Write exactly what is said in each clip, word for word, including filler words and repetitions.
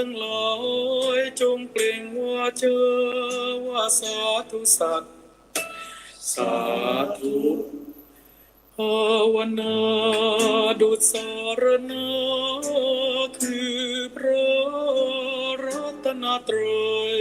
ตังหลายจงเปล่งวาจาว่าสาธุสัตว์ สาธุ ภาวนาดุจสรณะคือพระรัตนตรัย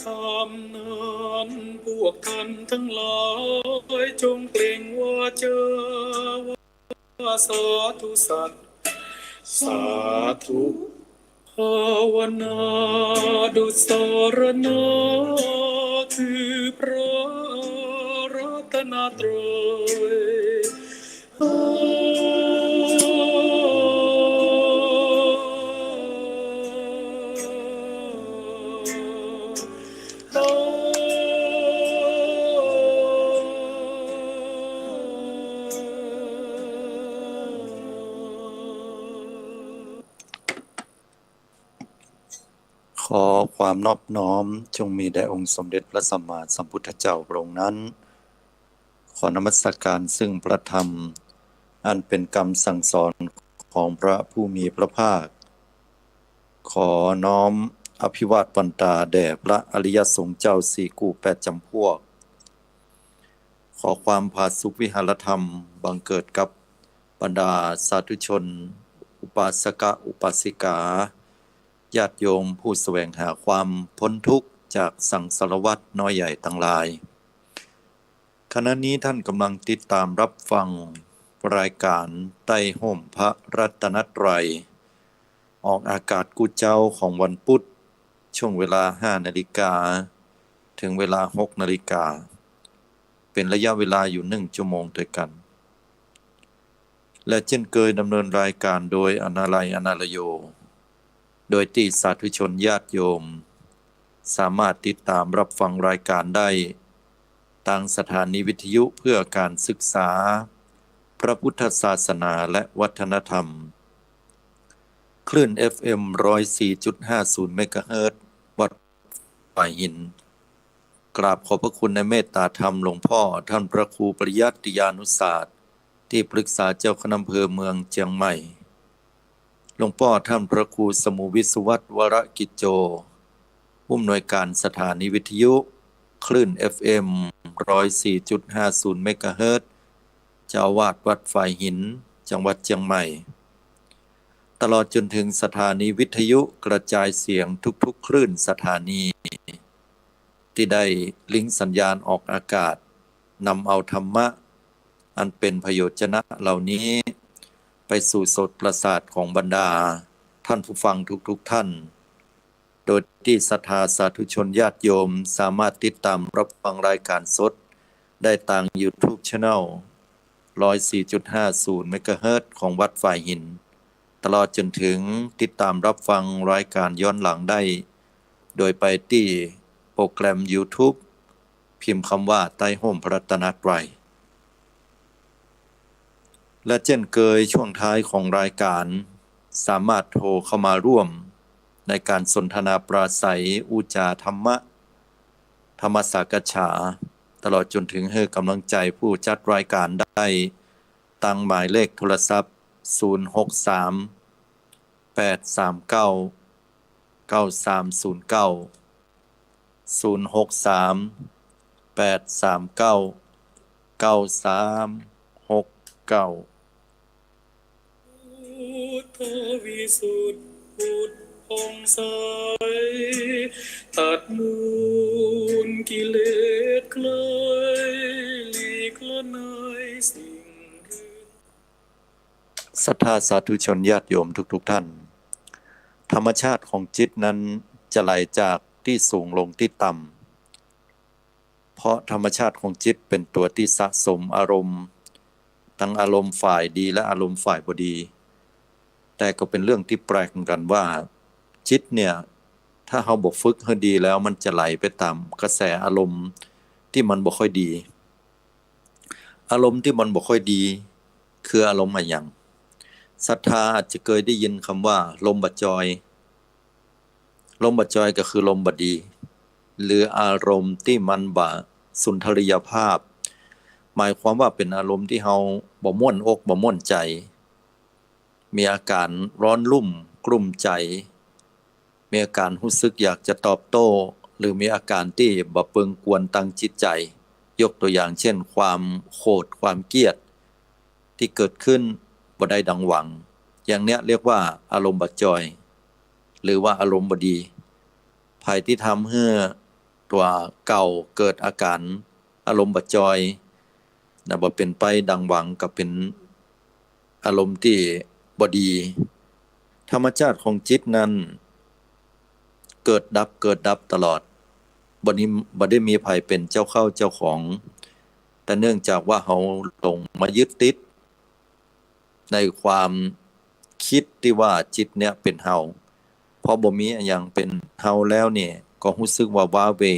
ธรรมนั้นพวกท่านทั้งหลายจงเปล่งวาจาว่าสาธุสัตว์ สาธุ ภาวนาดุจสรณะคือพระรัตนตรัย ขอความนอบน้อมจงมีแด่องค์สมเด็จพระสัมมาสัมพุทธเจ้าพระองค์นั้น ขอนมัสการซึ่งพระธรรม อันเป็นกำสั่งสอนของพระผู้มีพระภาค ขอน้อมอภิวาทวန္ตาแด่พระอริยสงฆ์เจ้าสี่กู้แปดจำพวก ขอความผาสุกวิหารธรรมบังเกิดกับบรรดาสาธุชน อุปาสกะอุปาสิกา ญาติโยมผู้แสวงหาความพ้นทุกข์จากสังสารวัฏน้อยใหญ่ทั้งหลาย ขณะนี้ท่านกำลังติดตามรับฟังรายการใต้ฮ่มพระรัตนตรัย ออกอากาศกู้เจ๊าของวันพุธ ช่วงเวลาห้านาฬิกา ถึงเวลาหกนาฬิกา เป็นระยะเวลาอยู่หนึ่งชั่วโมงด้วยกัน และเจ้นเกยดำเนินรายการโดยอนาลัย อนาลโย โดยตี้สาธุชนญาติโยม สามารถติดตามรับฟังรายการได้ ตางสถานีวิทยุเพื่อการศึกษาพระพุทธศาสนาและวัฒนธรรม คลื่น เอฟเอ็ม ร้อยสี่จุดห้าศูนย์ เมกะเฮิรตซ์ วัดฝายหิน กราบขอบพระคุณในเมตตาธรรมหลวงพ่อท่านพระครูปริยัติยานุศาสตร์ ตี้ปรึกษาเจ้าคณะอำเภอเมืองเจียงใหม่ หลวงป้อท่านพระครูสมุวิศวัตร วรกิจโจ ผู้อำนวยการสถานีวิทยุ คลื่น เอฟเอ็ม ร้อยสี่จุดห้าศูนย์ เมกะเฮิรตซ์ เจ้าอาวาสวัดฝายหิน จังหวัดเจียงใหม่ ตลอดจนถึงสถานีวิทยุกระจายเสียงทุกๆคลื่นสถานี ตี้ได้ลิงก์สัญญาณออกอากาศ นำเอาธรรมะอันเป็นผโยชนะเหล่านี้ ไปสู่โสตประสาทของบรรดาท่านผู้ฟังทุกๆท่าน โดยตี้ศรัทธาสาธุชนญาติโยมสามารถติดตามรับฟังรายการสดได้ตาง YouTube Channel ร้อยสี่จุดห้าศูนย์ เมกะเฮิรตซ์ ของวัดฝายหิน ตลอดจนถึงติดตามรับฟังรายการย้อนหลังได้ โดยไปตี้โปรแกรม YouTube พิมพ์คำว่าใต้ฮ่มพระรัตนตรัย และเจ้นเกยช่วงท้ายของรายการ สามารถโทรเข้ามาร่วมในการสนทนาปราศรัย อู้จ๋าธรรมะ ธรรมสักขา ตลอดจนถึงหื้อกำลังใจ๋ผู้จัดรายการได้ ตางหมายเลขโทรศัพท์ ศูนย์หกสาม แปดสามเก้า เก้าสามศูนย์เก้า ศูนย์หกสาม แปดสามเก้า เก้าสามหกเก้า พุทธวิสุทธิ์ผุดผ่องใส ตัดมูลกิเลสคลาย หลีกละนายสิ่ง ศรัทธาสาธุชนญาติโยมทุกๆท่าน ธรรมชาติของจิตนั้นจะไหลจากตี้สูงลงตี้ต่ำ เพราะธรรมชาติของจิตเป็นตั๋วตี้สะสมอารมณ์ ตังอารมณ์ฝ่ายดีและอารมณ์ฝ่ายบ่ดี แต่ก็เป็นเรื่องตี้แปลกเหมือนกั๋นว่า จิตเนี่ย ถ้าเฮาบ่ฝึกหื้อดีแล้ว มันจะไหลไปต๋ามกระแสอารมณ์ตี้มันบ่ค่อยดี อารมณ์ตี้มันบ่ค่อยดี คืออารมณ์อะหยัง ศรัทธาอาจจะเกยได้ยินกำว่าลมบ่จ่อย ลมบ่จ่อยก็คือลมบ่ดี หรืออารมณ์ตี้มันบ่สุนทรียภาพ หมายความว่าเป๋นอารมณ์ตี้เฮาบ่ม่วนอกบ่ม่วนใจ๋ มีอาก๋านร้อนรุ่มกลุ้มใจ๋ มีอาก๋านฮู้สึกอยากจะตอบโต้ หรือมีอาก๋านตี้บ่เปิงกวนตังจิตใจ๋ ยกตั๋วอย่างเช่น ความโขด ความเกลียด ตี้เกิดขึ้นบ่ได้ดังหวัง อย่างเนี้ยเรียกว่าอารมณ์บ่จ่อย หรือว่าอารมณ์บ่ดี ใผตี้ทำหื้อตั๋วเก่าเกิดอาก๋านอารมณ์บ่จ่อยนะ บ่เป๋นไปดังหวัง ก็เป๋นอารมณ์ตี้บ่ดี ธรรมชาติของจิตนั้น เกิดดับ เกิดดับตลอด บ่นี้ บ่ได้มีใผเป๋นเจ้าเข้าเจ้าของ แต่เนื่องจากว่าเฮาหลงมายึดติดในความกึ๊ดตี้ว่าจิตเนี้ยเป๋นเฮา พอบ่มีอะหยังเป๋นเฮาแล้วนี่ ก็ฮู้สึกว่าว้าเหว่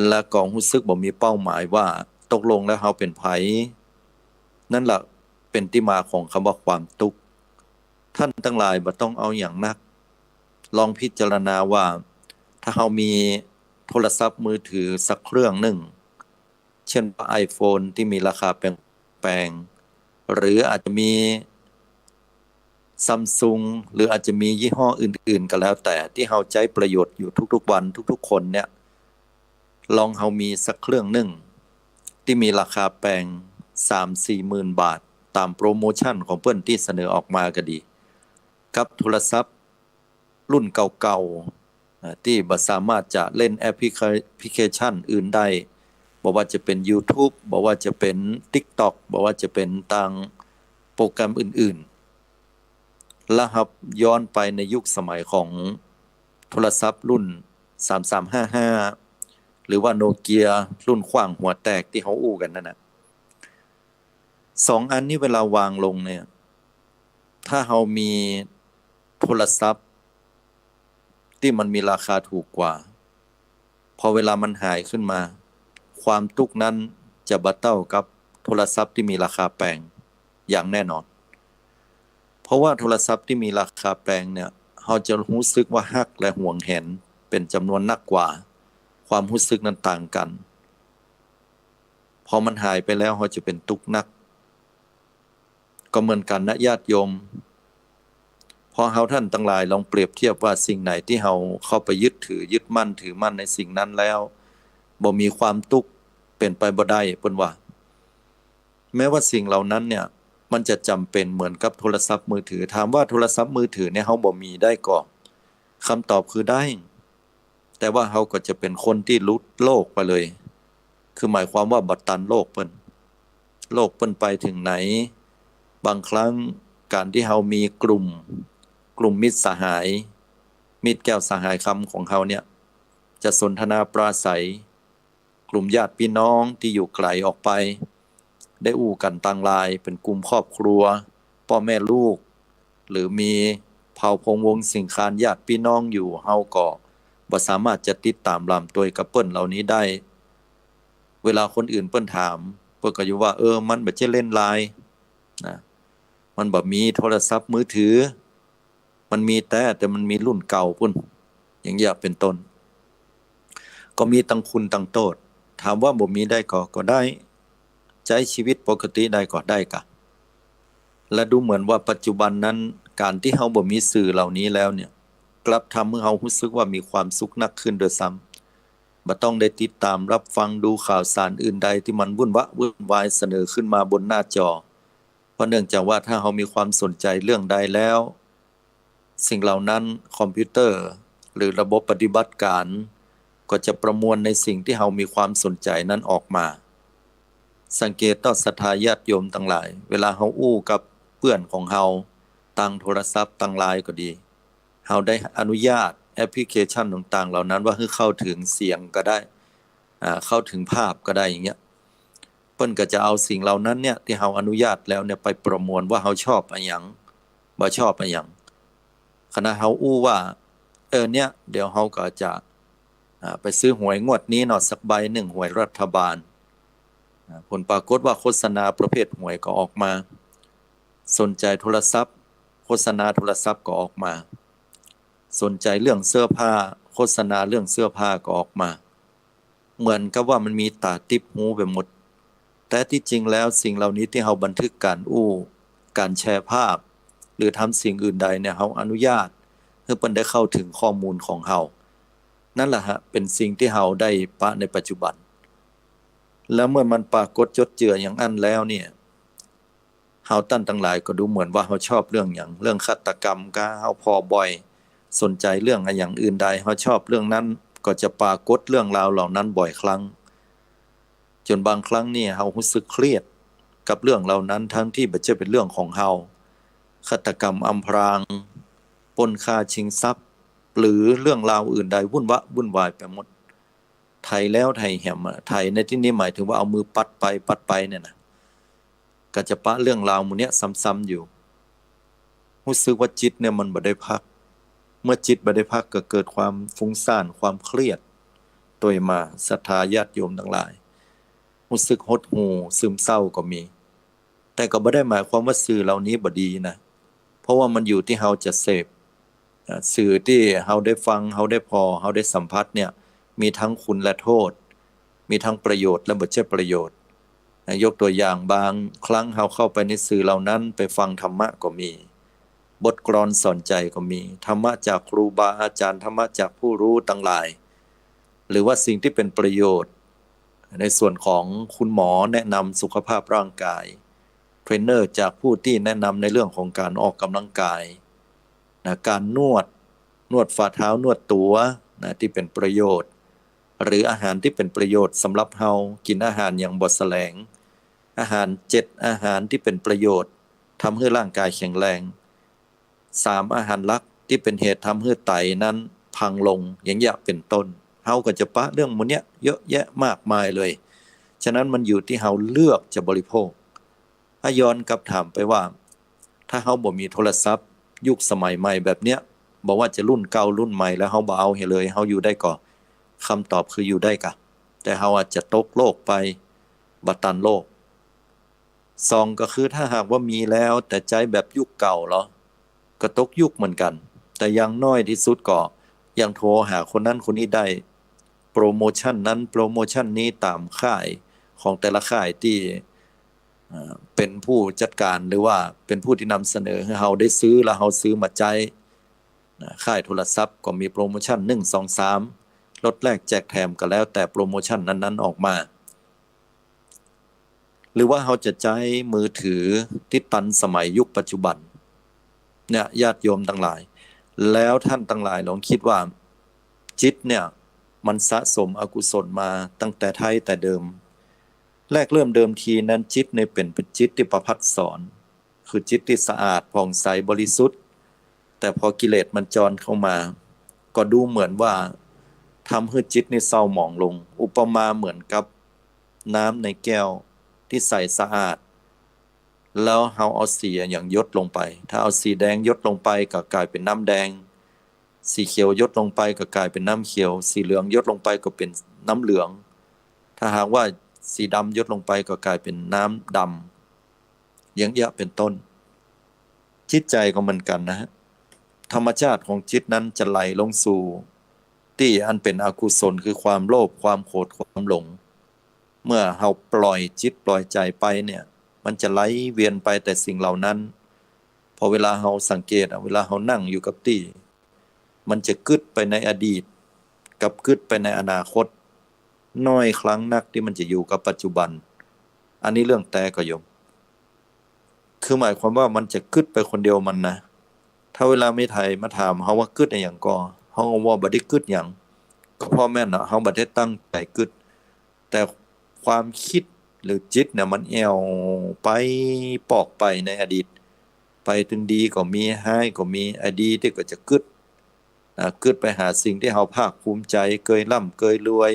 และก็ฮู้สึกบ่มีเป้าหมายว่าตกลงแล้วเฮาเป๋นใผ นั่นแหละเป๋นตี้มาของกำว่าความตุ๊กข์ ท่านตังหลายบ่ต้องเอาหยังนัก ลองพิจารณาว่า ถ้าเฮามีโทรศัพท์มือถือสักเครื่องนึ่ง เช่นว่า ไอโฟน ตี้มีราคาแปงๆ หรืออาจจะมี ซัมซุง หรืออาจจะมียี่ห้ออื่นๆ ก็แล้วแต่ ตี้เฮาใจ๊ประโยชน์อยู่ทุกๆ วันทุกๆ คนเนี่ย ลองเฮามีสักเครื่องนึ่ง ตี้มีราคาแปงสามสี่หมื่นบาท ต๋ามโปรโมชันของเปิ้นตี้เสนอออกมาก็ดี กับโทรศัพท์รุ่นเก่าๆ อ่า ตี้บ่สามารถจะเล่นแอปพลิเค- พลิเคชันอื่นได้ บ่ว่าจะเป๋นยูทูบ บ่ว่าจะเป๋นติ๊กต็อก บ่ว่าจะเป๋นตางโปรแกรมอื่นๆ และหับย้อนไปในยุคสมัยของโทรศัพท์รุ่นสามสามห้าห้า หรือว่าโนเกียรุ่นขว้างหัวแตกตี้เฮาอู้กั๋นนั่นน่ะ สองอันนี้เวลาวางลงเนี่ย ถ้าเฮามีโทรศัพท์ตี้มันมีราคาถูกกว่า พอเวลามันหายขึ้นมา ความตุ๊กข์นั้นจะบ่เต้ากับโทรศัพท์ตี้มีราคาแปงอย่างแน่นอน เพราะว่าโทรศัพท์ตี้มีราคาแปงเนี่ย เฮาจะฮู้สึกว่าฮักและหวงแหนเป๋นจ๋ำนวนนักกว่า ความฮู้สึกนั้นต่างกั๋น พอมันหายไปแล้ว เฮาจะเป๋นตุ๊กข์นัก ก็เหมือนกั๋นนะญาติโยม พอเฮาท่านตังหลายลองเปรียบเทียบว่าสิ่งไหนตี้เฮาเข้าไปยึดถือ ยึดมั่นถือมั่นในสิ่งนั้นแล้ว บ่มีความตุ๊กข์ เป๋นไปบ่ได้ เปิ้นว่า แม้ว่าสิ่งเหล่านั้นเนี่ย มันจะจ๋ำเป๋นเหมือนกับโทรศัพท์มือถือ ถามว่าโทรศัพท์มือถือเนี่ย เฮาบ่มีได้ก่อ กำตอบคือได้ แต่ว่าเฮาก็จะเป๋นคนตี้หลุดโลกไปเลย คือหมายความว่าบ่ตันโลกเปิ้น โลกเปิ้นไปเถิงไหน บางครั้งก๋านตี้เฮามีกลุ่ม กลุ่มมิตรสหาย มิตรแก้วสหายคำของเฮาเนี่ย จะสนทนาปราศรัย กลุ่มญาติพี่น้องตี้อยู่ไก๋ออกไป ได้อู้กั๋นตางไลน์ เป๋นกลุ่มครอบครัว ป้อแม่ลูก หรือมีเผ่าพงศ์วงศ์สิงคานญาติพี่น้องอยู่ เฮาก็บ่สามารถจะติดต๋ามหลามตวยกับเปิ้นเหล่านี้ได้ เวลาคนอื่นเปิ้นถาม เปิ้นก็อยู่ว่า เออ มันบ่ใจ้เล่นไลน์นะ มันบ่มีโทรศัพท์มือถือ มันมีแต๊ แต่มันมีรุ่นเก่าปู้น อย่างเงี้ยเป๋นต้น ก็มีตังคุณตังโต้ษ ถามว่าบ่มีได้ก่อ ก็ได้ ใจ๊ชีวิตปกติได้ก่อ ได้กะ และดูเหมือนว่าปัจจุบันนั้น ก๋านตี้เฮาบ่มีสื่อเหล่านี้แล้วเนี่ย กลับทำหื้อเฮาฮู้สึกว่ามีความสุขนักขึ้นด้วยซ้ำ บ่ต้องได้ติดต๋ามรับฟังดูข่าวสารอื่นใดตี้มันวุ่นวะวุ่นวายเสนอขึ้นมาบนหน้าจอ เพราะเนื่องจากว่าถ้าเฮามีความสนใจ๋เรื่องใดแล้ว สิ่งเหล่านั้น คอมพิวเตอร์ หรือระบบปฏิบัติก๋าน ก็จะประมวลในสิ่งตี้เฮามีความสนใจ๋นั้นออกมา สังเกตเต๊อะศรัทธาญาติโยมตังหลาย เวลาเฮาอู้กับเปื้อนของเฮา ตางโทรศัพท์ ตางไลน์ก็ดี เฮาได้อนุญาตแอปพลิเคชันต่างๆ เหล่านั้นว่าหื้อเข้าเถิงเสียงก็ได้ อ่า เข้าเถิงภาพก็ได้อย่างเงี้ย เปิ้นก็จะเอาสิ่งเหล่านั้นเนี่ย ตี้เฮาอนุญาตแล้วเนี่ย ไปประมวลว่าเฮาชอบอะหยัง บ่ชอบอะหยัง ขณะเฮาอู้ว่า เออ เนี่ย เดี๋ยวเฮาก็จะ อ่า ไปซื้อหวยงวดนี้เนาะ สักใบนึ่ง หวยรัฐบาล อ่า ผลปรากฏว่าโฆษณาประเภทหวยก็ออกมา สนใจ๋โทรศัพท์ โฆษณาโทรศัพท์ก็ออกมา สนใจ๋เรื่องเสื้อผ้า โฆษณาเรื่องเสื้อผ้าก็ออกมา เหมือนกับว่ามันมีต๋าติ๊บฮูไปหมด แต่ตี้จริงแล้วสิ่งเหล่านี้ตี้เฮาบันทึกก๋านอู้ ก๋านแชร์ภาพ หรือทำสิ่งอื่นใดเนี่ย เฮาอนุญาตหื้อเปิ้นได้เข้าเถิงข้อมูลของเฮา นั่นแหละฮะ เป๋นสิ่งตี้เฮาได้ปะในปัจจุบัน แล้วเมื่อมันปรากฏจดเจืออย่างอั้นแล้วเนี่ย เฮาต้านตังหลายก็ดูเหมือนว่าเฮาชอบเรื่องหยัง เรื่องฆาตกรรมก้า เฮาผ่อบ่อย สนใจ๋เรื่องอะหยังอื่นใด เฮาชอบเรื่องนั้น ก็จะปรากฏเรื่องราวเหล่านั้นบ่อยครั้ง จ๋นบางครั้งนี่เฮาฮู้สึกเครียดกับเรื่องเหล่านั้น ทั้งตี้บ่ใจ้เป๋นเรื่องของเฮา ฆาตกรรมอำพราง ปล้นฆ่าชิงทรัพย์ หรือเรื่องราวอื่นใดวุ่นวะวุ่นวายไปหมด ไถแล้วไถแหมอะ ไถในตี้นี้หมายถึงว่าเอามือปัดไปปัดไปเนี่ยนะ ก็จะปะเรื่องราวหมู่เนี้ยซ้ำๆ อยู่ ฮู้สึกว่าจิตเนี่ยมันบ่ได้พัก เมื่อจิตบ่ได้พักก็เกิดความฟุ้งซ่าน ความเครียด โตยมา ศรัทธาญาติโยมตังหลาย ฮู้สึกหดหู่ ซึมเศร้าก็มี แต่ก็บ่ได้หมายความว่าสื่อเหล่านี้บ่ดีนะ เพราะว่ามันอยู่ตี้เฮาจะเสพ อ่า สื่อตี้เฮาได้ฟัง เฮาได้ผ่อ เฮาได้สัมผัสเนี่ย มีทั้งคุณและโทษ มีทั้งประโยชน์และบ่ใจ้ประโยชน์ นะ ยกตัวอย่าง บางครั้งเฮาเข้าไปในสื่อเหล่านั้น ไปฟังธรรมะก็มี บทกลอนสอนใจ๋ก็มี ธรรมะจากครูบาอาจ๋ารย์ ธรรมะจากผู้ฮู้ตังหลาย หรือว่าสิ่งตี้เป๋นประโยชน์ ในส่วนของคุณหมอแนะนำสุขภาพร่างกาย เทรนเนอร์จากผู้ตี้แนะนำในเรื่องของก๋านออกกำลังกาย นะ ก๋านนวด นวดฝ่าเท้า นวดตั๋ว นะ ตี้เป๋นประโยชน์ หรืออาหารตี้เป๋นประโยชน์สำหรับเฮา กิ๋นอาหารอย่างบ่แสลง อาหารเจ็ดอาหารตี้เป๋นประโยชน์ ทำหื้อร่างกายแข็งแรง สามอาหารหลักตี้เป๋นเหตุทำหื้อไตนั้นพังลง อย่างเยียะเป๋นต้น เฮาก็จะปะเรื่องหมู่เนี้ยเยอะแยะมากมายเลย ฉะนั้นมันอยู่ตี้เฮาเลือกจะบริโภค ถ้าย้อนกลับถามไปว่า ถ้าเฮาบ่มีโทรศัพท์ยุคสมัยใหม่แบบเนี้ย บ่ว่าจะรุ่นเก่ารุ่นใหม่แล้ว เฮาบ่เอาเหียเลย เฮาอยู่ได้ก่อ คำตอบคืออยู่ได้ก่ะ แต่เฮาอาจจะตกโลกไป บ่ตันโลก สองก็คือถ้าหากว่ามีแล้ว แต่ใจ๊แบบยุคเก่าเหรอ ก็ตกยุคเหมือนกั๋น แต่อย่างน้อยตี้สุดก็ยังโทรหาคนนั้นคนนี้ได้ โปรโมชันนั้นโปรโมชันนี้ต๋ามค่ายของแต่ละค่ายตี้ เอ่อ เป๋นผู้จัดก๋านหรือว่าเป๋นผู้ตี้นำเสนอหื้อเฮาได้ซื้อ แล้วเฮาซื้อมาใจ๊ นะ ค่ายโทรศัพท์ก็มีโปรโมชันหนึ่ง สอง สาม ลดแลกแจกแถมก็แล้วแต่โปรโมชันนั้นๆ ออกมา หรือว่าเฮาจะใจ๊มือถือตี้ตันสมัยยุคปัจจุบัน เนี่ย ญาติโยมตังหลาย แล้วต้านตังหลายลองกึ๊ดว่า จิตเนี่ยมันสะสมอกุศลมาตั้งแต่ไท้แต่เดิม แรกเริ่มเดิมทีนั้นจิตเนี่ยเป๋น เป๋นจิตตี้ประภัสสร คือจิตตี้สะอาดผ่องใสบริสุทธิ์ แต่พอกิเลสมันจรเข้ามา ก็ดูเหมือนว่าทำหื้อจิตนี่เศร้าหมองลง อุปมาเหมือนกับน้ำในแก้วตี้ใสสะอาด แล้วเฮาเอาสีอะหยังหยดลงไป ถ้าเอาสีแดงหยดลงไปก็ก๋ายเป๋นน้ำแดง สีเขียวหยดลงไปก็ก๋ายเป๋นน้ำเขียว สีเหลืองหยดลงไปก็เป๋นน้ำเหลือง ถ้าหากว่าสีดำหยดลงไปก็ก๋ายเป๋นน้ำดำ อย่างเยียะเป๋นต้น จิตใจ๋ก็เหมือนกั๋นนะฮะ ธรรมชาติของจิตนั้นจะไหลลงสู่ตี้อันเป๋นอกุศล คือความโลภ ความโกรธ ความหลง เมื่อเฮาปล่อยจิตปล่อยใจ๋ไปเนี่ย มันจะไหลเวียนไปแต่สิ่งเหล่านั้น พอเวลาเฮาสังเกตอะ เวลาเฮานั่งอยู่กับตี้ มันจะกึ๊ดไปในอดีต กับกึ๊ดไปในอนาคต น้อยครั้งนักตี้มันจะอยู่กับปัจจุบัน อันนี้เรื่องแต๊ก่อโยม คือหมายความว่ามันจะกึ๊ดไปคนเดียวมันนะ ถ้าเวลามีใผมาถามเฮาว่ากึ๊ดอะหยังก่อ เฮาก็ว่าบ่ได้กึ๊ดหยัง ก็เพราะแม่นเนาะ เฮาบ่ได้ตั้งใจ๋กึ๊ด แต่ความกึ๊ดหรือจิตเนี่ยมันแอ่วไป ปอกไปในอดีต ไปตึงดีก็มี ฮ้ายก็มี อดีตตี้ก็จะกึ๊ด นะ กึ๊ดไปหาสิ่งตี้เฮาภาคภูมิใจ๋ เกยร่ำเกยรวย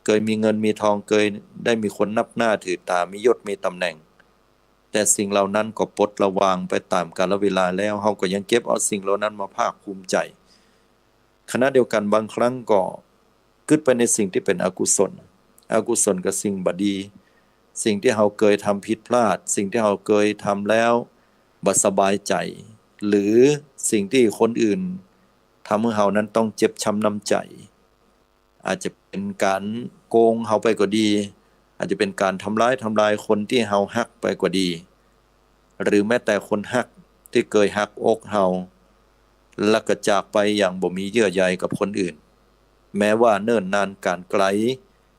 เกยมีเงินมีทอง เกยได้มีคนนับหน้าถือต๋า มียศมีต๋ำแหน่ง แต่สิ่งเหล่านั้นก็ปลดละวางไปต๋ามกาลเวลาแล้ว เฮาก็ยังเก็บเอาสิ่งเหล่านั้นมาภาคภูมิใจ๋ ขณะเดียวกั๋นบางครั้งก็กึ๊ดไปในสิ่งตี้เป๋นอกุศล อกุศลก็สิ่งบ่ดี สิ่งตี้เฮาเกยทำผิดพลาด สิ่งตี้เฮาเกยทำแล้ว บ่สบายใจ๋ หรือสิ่งตี้คนอื่นทำหื้อเฮานั้นต้องเจ็บช้ำน้ำใจ๋ อาจจะเป๋นก๋านโก๋งเฮาไปก็ดี อาจจะเป๋นก๋านทำร้าย ทำลายคนตี้เฮาฮักไปก็ดี หรือแม้แต่คนฮักตี้เกยหักอกเฮา แล้วก็จากไปอย่างบ่มีเยื่อใยกับคนอื่น แม้ว่าเนิ่นนานก๋านไก๋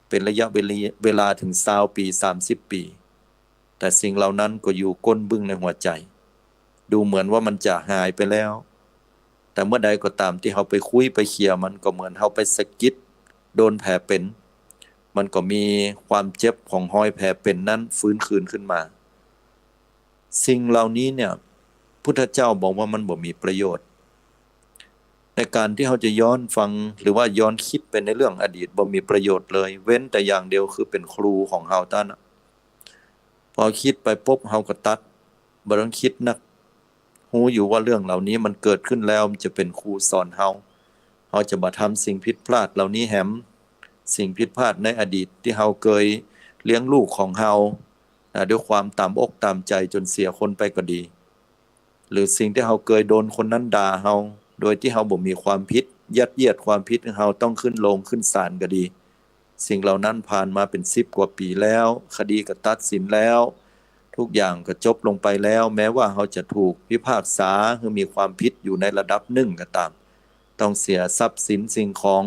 เป๋นระยะเวลี- เวลาเถิงซาวปี๋ สามสิบปี๋ แต่สิ่งเหล่านั้นก็อยู่ก้นบึ้งในหัวใจ๋ ดูเหมือนว่ามันจะหายไปแล้ว แต่เมื่อใดก็ต๋ามตี้เฮาไปคุยไปเคลียร์มัน ก็เหมือนเฮาไปสะกิดโดนแผลเป๋น มันก็มีความเจ็บของฮอยแผลเป๋นนั้นฟื้นคืนขึ้นมา สิ่งเหล่านี้เนี่ย พุทธเจ้าบอกว่ามันบ่มีประโยชน์ ในก๋านตี้เฮาจะย้อนฟัง หรือว่าย้อนกึ๊ดไปในเรื่องอดีต บ่มีประโยชน์เลย เว้นแต่อย่างเดียวคือเป๋นครูของเฮาเต้านั้น ปอเฮาคิดไปปุ๊บ เฮาก็ตัด บ่ต้องกึ๊ดนัก ฮู้อยู่ว่าเรื่องเหล่านี้มันเกิดขึ้นแล้ว มันจะเป๋นครูสอนเฮา เฮาจะบ่ทำสิ่งผิดพลาดเหล่านี้แหม สิ่งผิดพลาดในอดีตตี้เฮาเกยเลี้ยงลูกของเฮา อ่า ด้วยความต๋ามอกต๋ามใจ๋จ๋นเสียคนไปก็ดี หรือสิ่งตี้เฮาเกยโดนคนนั้นด่าเฮา โดยตี้เฮาบ่มีความผิด ยัดเยียดความผิดหื้อเฮาต้องขึ้นโรงขึ้นศาลก็ดี สิ่งเหล่านั้นผ่านมาเป๋นสิบกว่าปี๋แล้ว คดีก็ตัดสินแล้ว ทุกอย่างก็จบลงไปแล้ว แม้ว่าเฮาจะถูกพิพากษาหื้อมีความผิดอยู่ในระดับนึ่งก็ต๋าม ต้องเสียทรัพย์สินสิ่งของ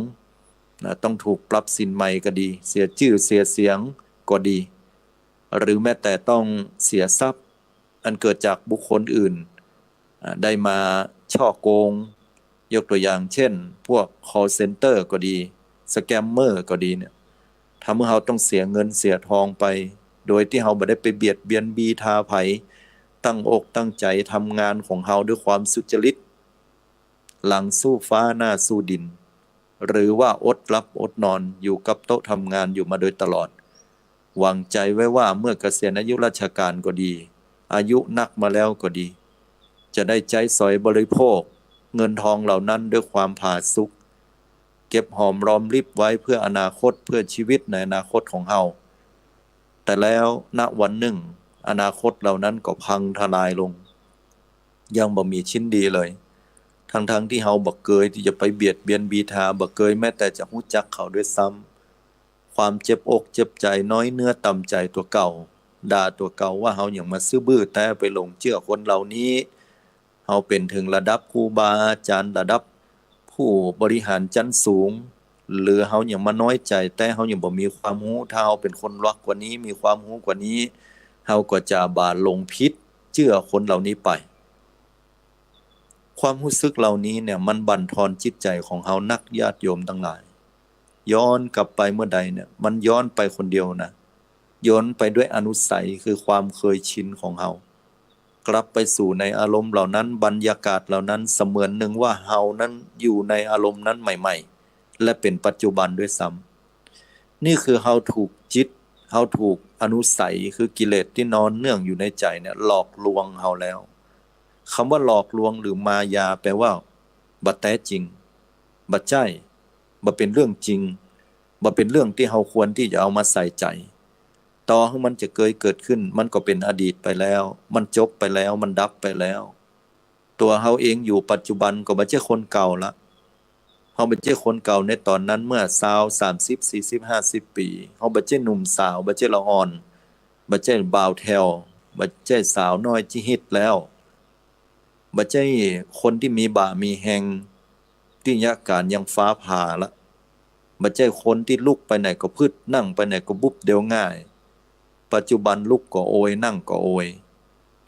นะ ต้องถูกปรับสินใหม่ก็ดี เสียจื้อเสียเสียงก็ดี หรือแม้แต่ต้องเสียทรัพย์อันเกิดจากบุคคลอื่น อ่า ได้มาฉ้อโกง ยกตัวอย่างเช่น พวก call center ก็ดี สแกมเมอร์ ก็ดีเนี่ย ทำหื้อเฮาต้องเสียเงินเสียทองไป โดยตี้เฮาบ่ได้ไปเบียดเบียนบีทาใผ ตั้งอกตั้งใจ๋ทำงานของเฮาด้วยความสุจริต หลังสู้ฟ้าหน้าสู้ดิน หรือว่าอดหลับอดนอนอยู่กับโต๊ะทำงานอยู่มาโดยตลอด หวังใจ๋ไว้ว่าเมื่อเกษียณอายุราชการก็ดี อายุนักมาแล้วก็ดี จะได้ใจ๊สอยบริโภคเงินทองเหล่านั้นด้วยความผาสุก เก็บหอมรอมริบไว้เพื่ออนาคต เพื่อชีวิตในอนาคตของเฮา แต่แล้วณวันนึ่ง อนาคตเหล่านั้นก็พังทลายลง ยังบ่มีชิ้นดีเลย ทั้งๆ ตี้เฮาบ่เกยตี้จะไปเบียดเบียนบีทา บ่เกยแม้แต่จะฮู้จักเขาด้วยซ้ำ ความเจ็บอกเจ็บใจ๋ น้อยเนื้อต่ำใจ๋ตั๋วเก่า ด่าตั๋วเก่าว่าเฮาหยังมาซื่อบื้อแต๊ ไปหลงเจื้อคนเหล่านี้ เฮาเป๋นเถิงระดับครูบาอาจ๋ารย์ ระดับผู้บริหารจั๊นสูง หรือเฮาหยังมาน้อยใจ๋แต๊ เฮาหยังบ่มีความฮู้ ถ้าเฮาเป๋นคนรวกกว่านี้ มีความฮู้กว่านี้ เฮาก็จะบ่หลงผิดเจื้อคนเหล่านี้ไป ความฮู้สึกเหล่านี้เนี่ย มันบั่นทอนจิตใจ๋ของเฮานัก ญาติโยมตังหลาย ย้อนกลับไปเมื่อใดเนี่ย มันย้อนไปคนเดียวนะ ย้อนไปด้วยอนุสัย คือความเกยชินของเฮา กลับไปสู่ในอารมณ์เหล่านั้น บรรยากาศเหล่านั้น เสมือนหนึ่งว่าเฮานั้นอยู่ในอารมณ์นั้นใหม่ๆ และเป๋นปัจจุบันด้วยซ้ำ นี่คือเฮาถูกจิต เฮาถูกอนุสัย คือกิเลสตี้นอนเนื่องอยู่ในใจ๋เนี่ย หลอกลวงเฮาแล้ว กำว่าหลอกลวงหรือมายา แปลว่าบ่แต๊จริง บ่ใจ้ บ่เป๋นเรื่องจริง บ่เป๋นเรื่องตี้เฮาควรตี้จะเอามาใส่ใจ๋ ต่อหื้อมันจะเกยเกิดขึ้น มันก็เป๋นอดีตไปแล้ว มันจบไปแล้ว มันดับไปแล้ว ตั๋วเฮาเองอยู่ปัจจุบันก็บ่ใจ้คนเก่าละ เฮาบ่ใจ้คนเก่าในต๋อนนั้น เมื่อซาว สามสิบ สี่สิบ ห้าสิบปี๋ เฮาบ่ใจ้หนุ่มสาว บ่ใจ้ละอ่อน บ่ใจ้บ่าวแถ่ว บ่ใจ้สาวน้อยจิฮิตแล้ว บ่ใจ้คนตี้มีบ่ามีแฮง ตี้ยะก๋านยังฟ้าผ่าละ บ่ใจ้คนตี้ลุกไปไหนก็พึด นั่งไปไหนก็บุบเดียวง่าย ปัจจุบันลุกก็โอย นั่งก็โอย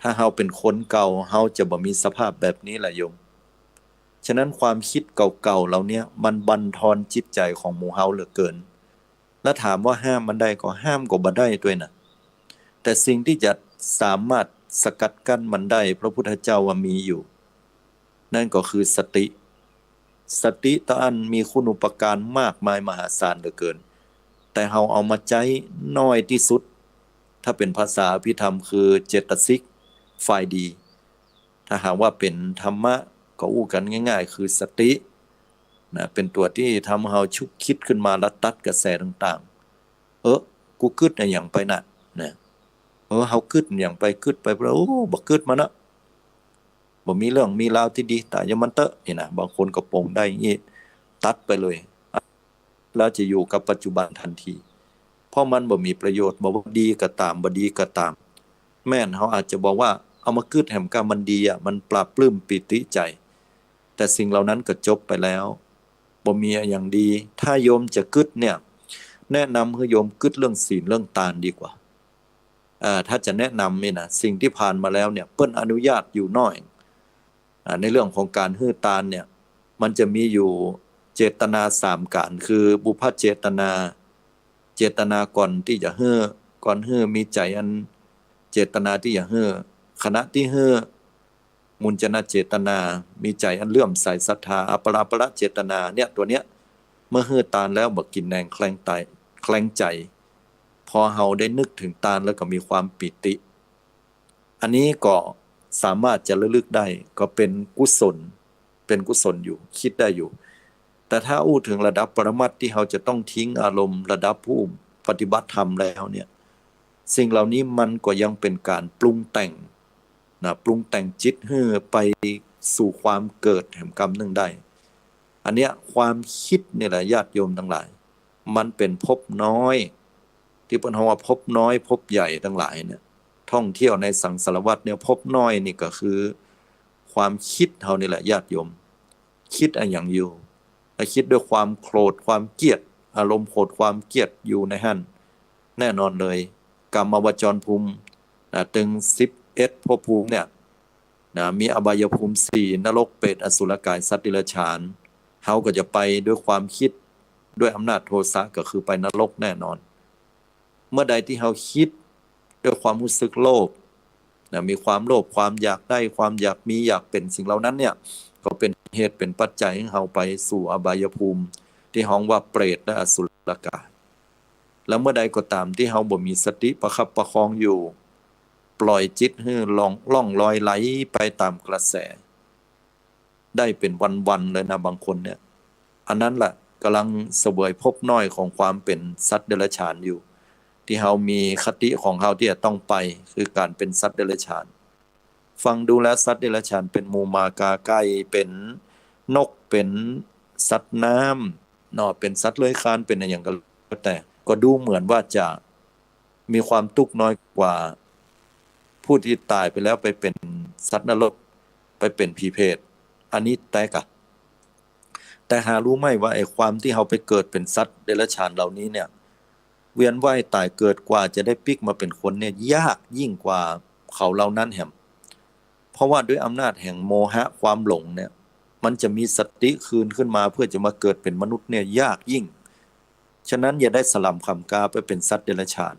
ถ้าเฮาเป๋นคนเก่า เฮาจะบ่มีสภาพแบบนี้แหละโยม ฉะนั้นความกึ๊ดเก่าๆ เหล่าเนี้ย มันบั่นทอนจิตใจ๋ของหมู่เฮาเหลือเกิน แล้วถามว่าห้ามมันได้ก่อ ห้ามก็บ่ได้ตวยนะ แต่สิ่งตี้จะสามารถสกัดกั้นมันได้ พระพุทธเจ้าว่ามีอยู่ นั่นก็คือสติ สติเต้าอั้นมีคุณูปการมากมายมหาศาลเหลือเกิน แต่เฮาเอามาใจ๊น้อยตี้สุด ถ้าเป๋นภาษาอภิธรรมคือเจตสิกฝ่ายดี ถ้าหากว่าเป๋นธรรมะก็อู้กั๋นง่ายๆ คือสตินะ เป๋นตั๋วตี้ทำหื้อเฮาชุกคิดขึ้นมา แล้วตัดกระแสต่างๆ เออ กูกึ๊ดอะหยังไปนะ นะ เออ เฮากึ๊ดอะหยังไป กึ๊ดไป โอ้ บ่กึ๊ดมันนะ บ่มีเรื่องมีราวตี้ดี ต๋ายอย่ามันเต๊อะ นี่นะ บางคนก็ปลงได้อย่างนี้ ตัดไปเลย แล้วจะอยู่กับปัจจุบันทันที เพราะมันบ่มีประโยชน์ บ่ว่าดีก็ต๋าม บ่ดีก็ต๋าม แม่นเฮาอาจจะบอกว่าเอามากึ๊ดแหมกำมันดีอะ มันปลาบปลื้มปีติใจ๋ แต่สิ่งเหล่านั้นก็จบไปแล้ว บ่มีอะหยังดี ถ้าโยมจะกึ๊ดเนี่ย แนะนำหื้อโยมกึ๊ดเรื่องศีลเรื่องตานดีกว่า เอ่อ ถ้าจะแนะนำนี่นะ สิ่งตี้ผ่านมาแล้วเนี่ย เปิ้นอนุญาตอยู่น้อย อ่า ในเรื่องของก๋านหื้อตานเนี่ย มันจะมีอยู่เจตนาสามก๋าน คือบุพเจตนา เจตนาก่อนตี้จะหื้อ ก่อนหื้อมีใจ๋อันเจตนาตี้จะหื้อ ขณะตี้หื้อ มุญจนะเจตนา มีใจ๋อันเลื่อมใสศรัทธา อัปปราปรเจตนาเนี่ย ตั๋วเนี้ย เมื่อหื้อตานแล้วบ่กินแหนงแคลงใจ๋ แคลงใจ๋ พอเฮาได้นึกเถิงตานแล้วก็มีความปีติ อันนี้ก็สามารถจะระลึกได้ ก็เป๋นกุศล เป๋นกุศลอยู่ กึ๊ดได้อยู่ แต่ถ้าอู้เถิงระดับปรมัตถ์ตี้เฮาจะต้องทิ้งอารมณ์ระดับผู้ปฏิบัติธรรมแล้วเนี่ย สิ่งเหล่านี้มันก็ยังเป๋นก๋านปรุงแต่งนะ ปรุงแต่งจิตหื้อไปสู่ความเกิดแหมกำนึ่งได้ อันเนี้ยความกึ๊ดนี่แหละญาติโยมตังหลาย มันเป๋นภพน้อย ตี้เปิ้นฮ้องว่าภพน้อยภพใหญ่ตังหลายเนี่ย ท่องเที่ยวในสังสารวัฏเนี่ย ภพน้อยนี่ก็คือความกึ๊ดเฮานี่แหละญาติโยม กึ๊ดอะหยังอยู่ ถ้ากึ๊ดด้วยความโกรธความเกลียด อารมณ์โกรธความเกลียดอยู่ในหั้น แน่นอนเลย กามาวจรภูมินะ เถิงสิบเอ็ดภพภูมิเนี่ยนะ มีอบายภูมิสี่ นรก เปรต อสุรกาย สัตว์เดรัจฉาน เฮาก็จะไปด้วยความกึ๊ด ด้วยอำนาจโทสะก็คือไปนรกแน่นอน เมื่อใดตี้เฮากึ๊ดด้วยความฮู้สึกโลภนะ มีความโลภ ความอยากได้ ความอยากมี อยากเป๋นสิ่งเหล่านั้นเนี่ย ก็เป๋นเหตุเป๋นปัจจัยหื้อเฮาไปสู่อบายภูมิ ตี้ฮ้องว่าเปรตและอสุรกาย แล้วเมื่อใดก็ต๋ามตี้เฮาบ่มีสติประคับประคองอยู่ ปล่อยจิตหื้อล่อง ล่องลอยไหลไปต๋ามกระแส ได้เป๋นวันๆ เลยนะ บางคนเนี่ย อันนั้นแหละก๋ำลังเสวยภพน้อยของความเป๋นสัตว์เดรัจฉานอยู่ ตี้เฮามีคติของเฮาตี้จะต้องไป คือก๋านเป๋นสัตว์เดรัจฉาน ฟังดูแล้วสัตว์เดรัจฉานเป๋นหมูหมากาไก่ เป๋นนก เป๋นสัตว์น้ำเนาะ เป๋นสัตว์เลื้อยคลาน เป๋นอะหยังก็แล้วแต่ ก็ดูเหมือนว่าจะมีความตุ๊กข์น้อยกว่า ผู้ตี้ต๋ายไปแล้วไปเป๋นสัตว์นรก ไปเป๋นผีเปรต อันนี้แต๊กะ แต่หารู้ไหมว่าไอ้ความตี้เฮาไปเกิดเป๋นสัตว์เดรัจฉานเหล่านี้เนี่ย เวียนว่ายต๋ายเกิดกว่าจะได้ปิ๊กมาเป๋นคนเนี่ย ยากยิ่งกว่าเขาเหล่านั้นแหม เพราะว่าด้วยอำนาจแห่งโมหะความหลงเนี่ย มันจะมีสติคืนขึ้นมาเพื่อจะมาเกิดเป๋นมนุษย์เนี่ยยากยิ่ง ฉะนั้นอย่าได้สล่ำข่ำกาไปเป๋นสัตว์เดรัจฉาน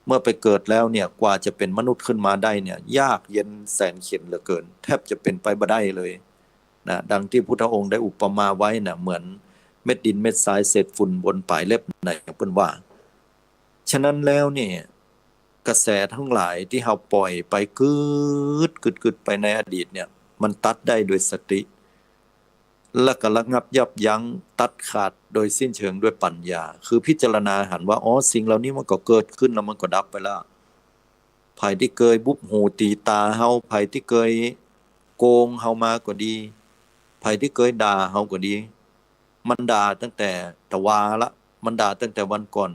เมื่อไปเกิดแล้วเนี่ย กว่าจะเป๋นมนุษย์ขึ้นมาได้เนี่ย ยากเย็นแสนเข็ญเหลือเกิน แทบจะเป๋นไปบ่ได้เลยนะ ดังตี้พุทธองค์ได้อุปมาไว้นะ เหมือนเม็ดดินเม็ดทรายเศษฝุ่นบนป๋ายเล็บนะ อย่างเปิ้นว่า ฉะนั้นแล้วเนี่ย กระแสทั้งหลายตี้เฮาปล่อยไปกึ๊ด กึ๊ด กึ๊ดไปในอดีตเนี่ย มันตัดได้โดยสติ แล้วก็ระงับยับยั้งตัดขาดโดยสิ้นเชิงด้วยปัญญา คือพิจารณาหันว่า อ๋อ สิ่งเหล่านี้มันก็เกิดขึ้นแล้วมันก็ดับไปแล้ว ใผตี้เกยบุบหูตีต๋าเฮา ใผตี้เกยโกงเฮามาก็ดี ใผตี้เกยด่าเฮาก็ดี มันด่าตั้งแต่ตะวาละ มันด่าตั้งแต่วันก่อน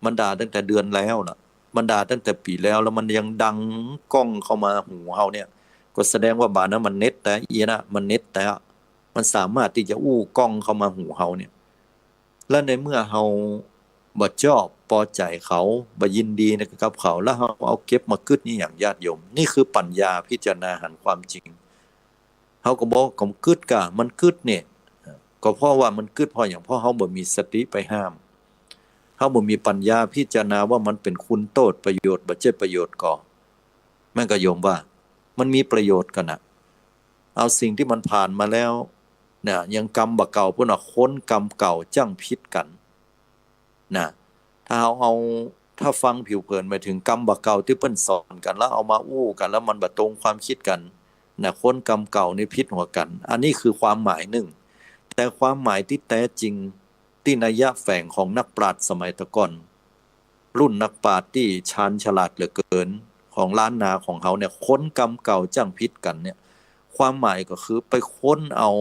มันด่าตั้งแต่เดือนแล้วละ มันด่าตั้งแต่ปี๋แล้ว แล้วมันยังดังก้องเข้ามาหูเฮาเนี่ย ก็แสดงว่าบ่านั้นมันเน็ดแต๊ เอียนะ มันเน็ดแต๊ มันสามารถตี้จะอู้ก้องเข้ามาหูเฮาเนี่ย และในเมื่อเฮาบ่ชอบปอใจ๋เขา บ่ยินดีกับเขา แล้วเฮาเอาเก็บมากึ๊ดนี่หยังญาติโยม นี่คือปัญญาพิจารณาหันความจริง เฮาก็บอกก็กึ๊ดก่ะ มันกึ๊ดเนี่ย ก็เพราะว่ามันกึ๊ด เพราะหยัง เพราะเฮาบ่มีสติไปห้าม เฮาบ่มีปัญญาพิจารณาว่ามันเป๋นคุณโต้ษประโยชน์ บ่ใจ้ประโยชน์ก่อ แม่นก่ะโยมว่า มันมีประโยชน์ก่อนะ เอาสิ่งตี้มันผ่านมาแล้วนะ ยังกรรมบ่าเก่า เปิ้นว่าคนกรรมเก่าจั้งผิดกั๋นนะ ถ้าเฮาเอา ถ้าฟังผิวเผินหมายเถิงกรรมบ่าเก่าตี้เปิ้นสอนกั๋น แล้วเอามาอู้กั๋น แล้วมันบ่ตรงความกึ๊ดกั๋นนะ คนกรรมเก่านี่ผิดหัวกั๋น อันนี้คือความหมายนึ่ง แต่ความหมายตี้แต๊จริง ตี้นัยยะแฝงของนักปราชญ์สมัยตะก่อน รุ่นนักปราชญ์ตี้ชาญฉลาดเหลือเกิน ของล้านนาของเฮาเนี่ย คนกรรมเก่าจั้งผิดกั๋นเนี่ย ความหมายก็คือไปค้นเอา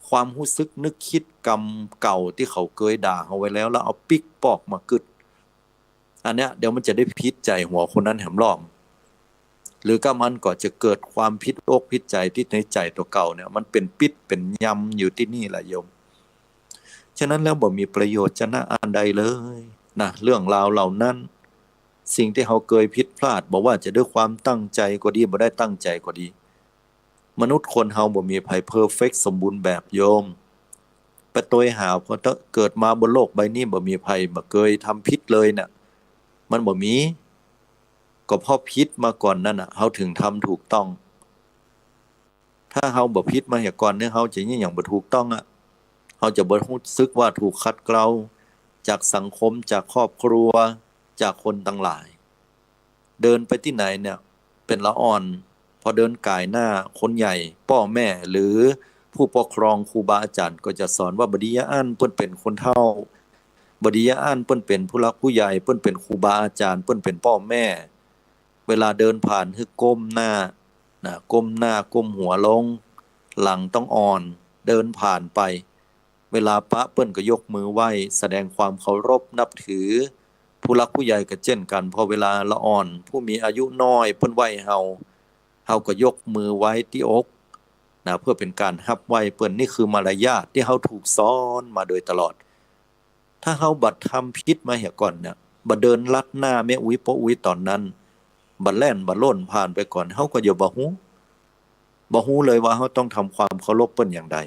ความฮู้สึกนึกกึ๊ดกำเก่าตี้เขาเกยด่าเฮาไว้แล้ว แล้วเอาปิ๊กปอกมากึ๊ด อันเนี้ยเดี๋ยวมันจะได้ผิดใจ๋หัวคนนั้นแหมลอง หรือก้ามันก็จะเกิดความผิดอกผิดใจ๋ตี้ในใจ๋ตั๋วเก่าเนี่ย มันเป๋นปิ๊ดเป๋นยำอยู่ตี้นี่แหละโยม ฉะนั้นแล้วบ่มีประโยชน์จะนะอันใดเลยนะ เรื่องราวเหล่านั้น สิ่งตี้เฮาเกยผิดพลาด บ่ว่าจะด้วยความตั้งใจ๋ก็ดี บ่ได้ตั้งใจ๋ก็ดี มนุษย์คนเฮาบ่มีใผเพอร์เฟกต์สมบูรณ์แบบโยม ไปตวยหา เพราะเกิดมาบนโลกใบนี้บ่มีใผบ่เกยทำผิดเลยน่ะ มันบ่มี ก็เพราะผิดมาก่อนนั่นน่ะ เฮาถึงทำถูกต้อง ถ้าเฮาบ่ผิดมาเหียก่อนเนี่ย เฮาจะเยียะหยังบ่ถูกต้องอะ เฮาจะบ่ฮู้สึกว่าถูกขัดเกลาจากสังคม จากครอบครัว จากคนตังหลาย เดินไปตี้ไหนเนี่ย เป๋นละอ่อน พอเดินก๋ายหน้าคนใหญ่ ป้อแม่ หรือผู้ปกครอง ครูบาอาจ๋ารย์ก็จะสอนว่า บ่ดียะอั้นเปิ้นเป๋นคนเฒ่า บ่ดียะอั้นเปิ้นเป๋นผู้หลักผู้ใหญ่ เปิ้นเป๋นครูบาอาจ๋ารย์ เปิ้นเป๋นป้อแม่ เวลาเดินผ่านหื้อก้มหน้านะ ก้มหน้าก้มหัวลง หลังต้องอ่อน เดินผ่านไป เวลาปะเปิ้นก็ยกมือไหว้ แสดงความเคารพนับถือ ผู้หลักผู้ใหญ่ก็เจ้นกั๋น พอเวลาละอ่อน ผู้มีอายุน้อยเปิ้นไหว้เฮา เฮาก็ยกมือไว้ตี้อกนะ เพื่อเป๋นก๋านฮับไหว้เปิ้น นี่คือมารยาทตี้เฮาถูกสอนมาโดยตลอด ถ้าเฮาบ่ทำผิดมาเหียก่อนเนี่ย บ่เดินลัดหน้าแม่อุ๊ยป้ออุ๊ยต๋อนนั้น บ่แล่นบ่ล่นผ่านไปก่อน เฮาก็จะบ่ฮู้ บ่ฮู้เลยว่าเฮาต้องทำความเคารพเปิ้นอย่างใด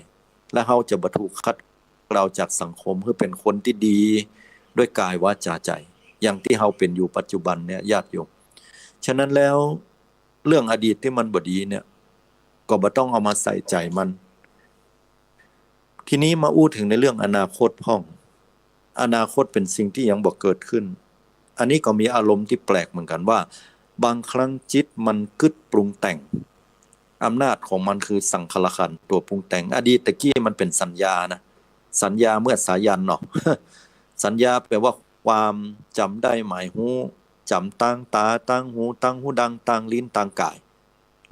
และเฮาจะบ่ถูกขัดเกลาจากสังคม หื้อเป๋นคนตี้ดีด้วยกายวาจาใจ๋ อย่างตี้เฮาเป๋นอยู่ปัจจุบันเนี่ย ญาติโยม ฉะนั้นแล้ว เรื่องอดีตตี้มันบ่ดีเนี่ย ก็บ่ต้องเอามาใส่ใจ๋มัน ทีนี้มาอู้เถิงในเรื่องอนาคตพ่อง อนาคตเป๋นสิ่งตี้ยังบ่เกิดขึ้น อันนี้ก็มีอารมณ์ตี้แปลกเหมือนกั๋นว่า บางครั้งจิตมันกึ๊ดปรุงแต่ง อำนาจของมันคือสังขารขันธ์ตั๋วปรุงแต่ง อดีตตะกี้มันเป๋นสัญญานะ สัญญาเมื่อสายันเนาะ สัญญาแปลว่าความจ๋ำได้หมายฮู้ จ๋ำตางต๋า ตางหู ตางฮูดัง ตางลิ้น ตางก๋าย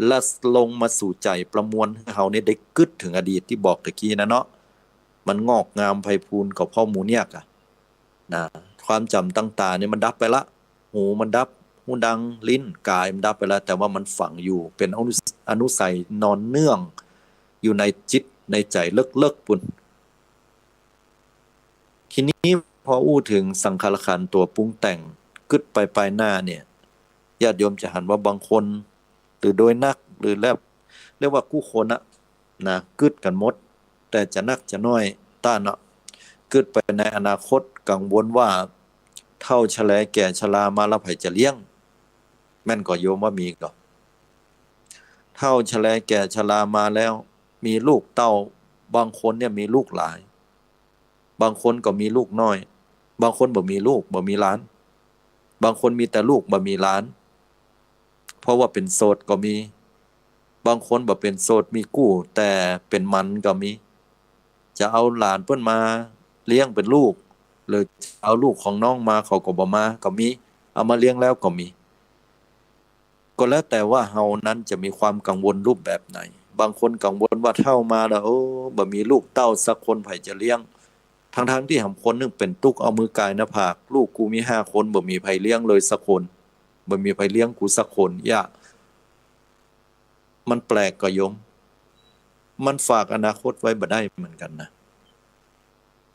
และลงมาสู่ใจ๋ประมวลหื้อเฮาเนี่ยได้กึ๊ดเถิงอดีตตี้บอกตะกี้นะเนาะ มันงอกงามไพบูลย์ก็เพราะหมู่เนี้ยกอะนะ ความจ๋ำตางต๋าเนี่ยมันดับไปละ หูมันดับ ฮูดัง ลิ้น ก๋ายมันดับไปละ แต่ว่ามันฝังอยู่ เป๋นอนุ อนุสัยนอนเนื่องอยู่ในจิตในใจ๋เลิกๆ ปู้น ทีนี้พออู้เถิงสังขารขันธ์ตั๋วปรุงแต่งกึ๊ดไปปายหน้าเนี่ย ญาติโยมจะหันว่าบางคน หรือโดยนัก หรือเรียก เรียกว่ากู้คนอะนะ กึ๊ดกั๋นหมด แต่จะนักจะน้อย ต้านเนาะ กึ๊ดไปในอนาคต กังวลว่าเฒ่าชะแลแก่ชรามาแล้วใผจะเลี้ยง แม่นก่อโยมว่ามีก่อ เฒ่าชะแลแก่ชรามาแล้ว มีลูกเต้า บางคนเนี่ยมีลูกหลาย บางคนก็มีลูกน้อย บางคนบ่มีลูก บ่มีหลาน บางคนมีแต่ลูก บ่มีหลาน เพราะว่าเป๋นโสดก็มี บางคนบ่เป๋นโสด มีกู้ แต่เป๋นหมันก็มี จะเอาหลานเปิ้นมาเลี้ยงเป๋นลูก หรือจะเอาลูกของน้องมา เขาก็บ่มา ก็มี เอามาเลี้ยงแล้วก็มี ก็แล้วแต่ว่าเฮานั้นจะมีความกังวลรูปแบบไหน บางคนกังวลว่าเฒ่ามาแล้ว โอ้ บ่มีลูกเต้าสักคน ใผจะเลี้ยง ทั้งๆ ตี้หำคนนึ่งเป๋นตุ๊กเอามือก๋ายหน้าผาก ลูกกูมีห้าคน บ่มีใผเลี้ยงเลยสักคน บ่มีใผเลี้ยงกูสักคน เยียะ มันแปลกก่อโยม มันฝากอนาคตไว้บ่ได้เหมือนกั๋นนะ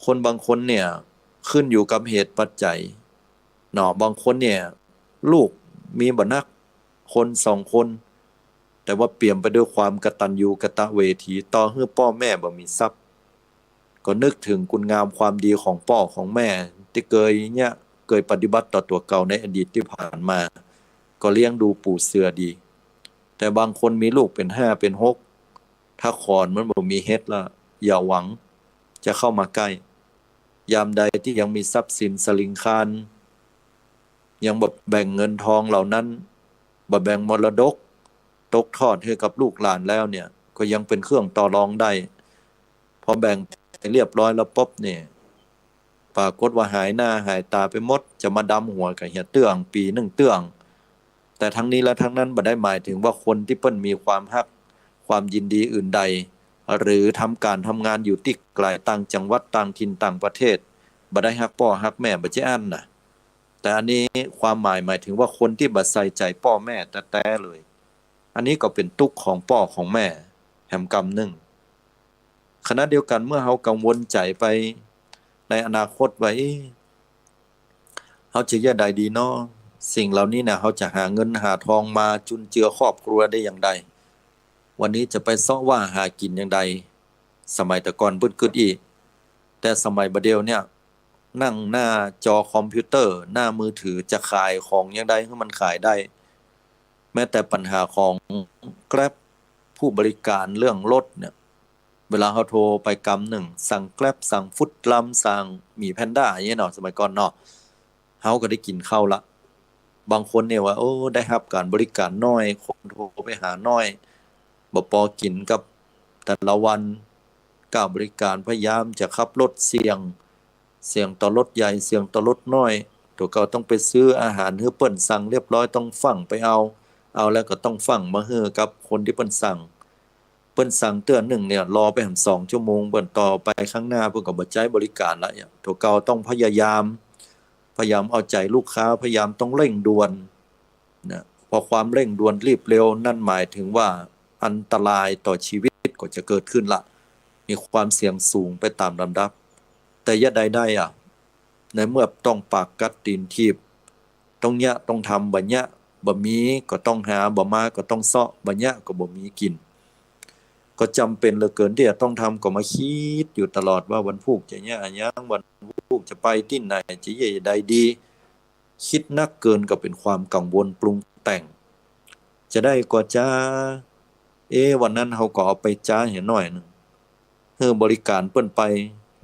คนบางคนเนี่ยขึ้นอยู่กับเหตุปัจจัยเนาะ บางคนเนี่ยลูกมีบ่นัก คนสองคน แต่ว่าเปี่ยมไปด้วยความกตัญญูกตเวที ต่อหื้อป้อแม่บ่มีทรัพย์ ก็นึกเถิงคุณงามความดีของป้อของแม่ตี้เกยเนี่ย เกยปฏิบัติต่อตั๋วเก่าในอดีตตี้ผ่านมา ก็เลี้ยงดูปู๋เสือดี แต่บางคนมีลูกเป๋นห้าเป๋นหก ถ้าขอนมันบ่มีเห็ดละ อย่าหวังจะเข้ามาใก้ ยามใดตี้ยังมีทรัพย์สินสะหลิงคาน ยังบ่แบ่งเงินทองเหล่านั้น บ่แบ่งมรดกตกทอดหื้อกับลูกหลานแล้วเนี่ย ก็ยังเป๋นเครื่องต่อรองได้ พอแบ่งไปเรียบร้อยแล้วปุ๊บเนี่ย ปรากฏว่าหายหน้าหายต๋าไปหมด จะมาดำหัวก็เหียเตื้อง ปี๋นึ่งเตื้อง แต่ทั้งนี้และทั้งนั้นบ่ได้หมายเถิงว่าคนตี้เปิ้นมีความฮัก ความยินดีอื่นใด หรือทำก๋านทำงานอยู่ตี้ไก๋ต่างจังหวัดต่างถิ่นต่างประเทศ บ่ได้ฮักป้อฮักแม่ บ่ใจ้อั้นนะ แต่อันนี้ความหมายหมายถึงว่าคนตี้บ่ใส่ใจ๋ป้อแม่แต๊ๆ เลย อันนี้ก็เป๋นตุ๊กข์ของป้อของแม่แหมกำนึ่ง ขณะเดียวกั๋นเมื่อเฮากังวลใจ๋ไปในอนาคตว่า เอ๊ะ เฮาจะเยียะใดดีน้อ สิ่งเหล่านี้นะ เฮาจะหาเงินหาทองมาจุนเจือครอบครัวได้อย่างใด วันนี้จะไปเซาะว่าหากิ๋นอย่างใด สมัยแต่ก่อนเปิ้นกึ๊ดอี้ แต่สมัยบ่าเดี่ยวเนี่ย นั่งหน้าจอคอมพิวเตอร์ หน้ามือถือ จะขายของอย่างใดหื้อมันขายได้ แม้แต่ปัญหาของแกร็บ ผู้บริการเรื่องรถเนี่ย เวลาเฮาโทรไปกำนึ่ง สั่งแกร็บ สั่งฟู้ดลัม สั่งหมี่แพนด้าอย่างเงี้ยเนาะ สมัยก่อนเนาะ เฮาก็ได้กิ๋นข้าวละ บางคนเนี่ยว่า โอ้ ได้ฮับก๋านบริการน้อย คนโทรไปหาน้อย บ่ปอกิ๋นกับแต่ละวัน ก้าบริการพยายามจะขับรถเสี่ยง เสี่ยงต่อรถใหญ่ เสี่ยงต่อรถน้อย ตั๋วเก่าต้องไปซื้ออาหารหื้อเปิ้นสั่งเรียบร้อย ต้องฟั่งไปเอา เอาแล้วก็ต้องฟั่งมาหื้อกับคนตี้เปิ้นสั่ง เปิ้นสั่งเตื้อนึ่งเนี่ย รอไปแหมสองชั่วโมง เปิ้นต่อไปข้างหน้า เปิ้นก็บ่ใจ๊บริการละ ตั๋วเก่าต้องพยายาม พยายามเอาใจ๋ลูกค้า พยายามต้องเร่งด่วนนะ เพราะความเร่งด่วนรีบเร็วนั่นหมายถึงว่าอันตรายต่อชีวิตก็จะเกิดขึ้นละ มีความเสี่ยงสูงไปต๋ามลำดับ แต่เยียะใดได้อะ ในเมื่อต้องปากกัดตี๋นถีบ ต้องเยียะต้องทำ บ่เยียะบ่มีก็ต้องหา บ่มาก็ต้องเซาะ บ่เยียะก็บ่มีกิ๋น ก็จ๋ำเป๋นเหลือเกินตี้จะต้องทำ ก็มาคิดอยู่ตลอดว่าวันพูกจะเยียะอะหยัง วันพูกจะไปตี้ไหน จะเยียะใดดี คิดนักเกินก็เป๋นความกังวลปรุงแต่ง จะได้ก่อจ๊า เอ๊ะ วันนั้นเฮาก็เอาไปจ๊าเหียหน้อยนึ่ง หื้อบริการเปิ้นไป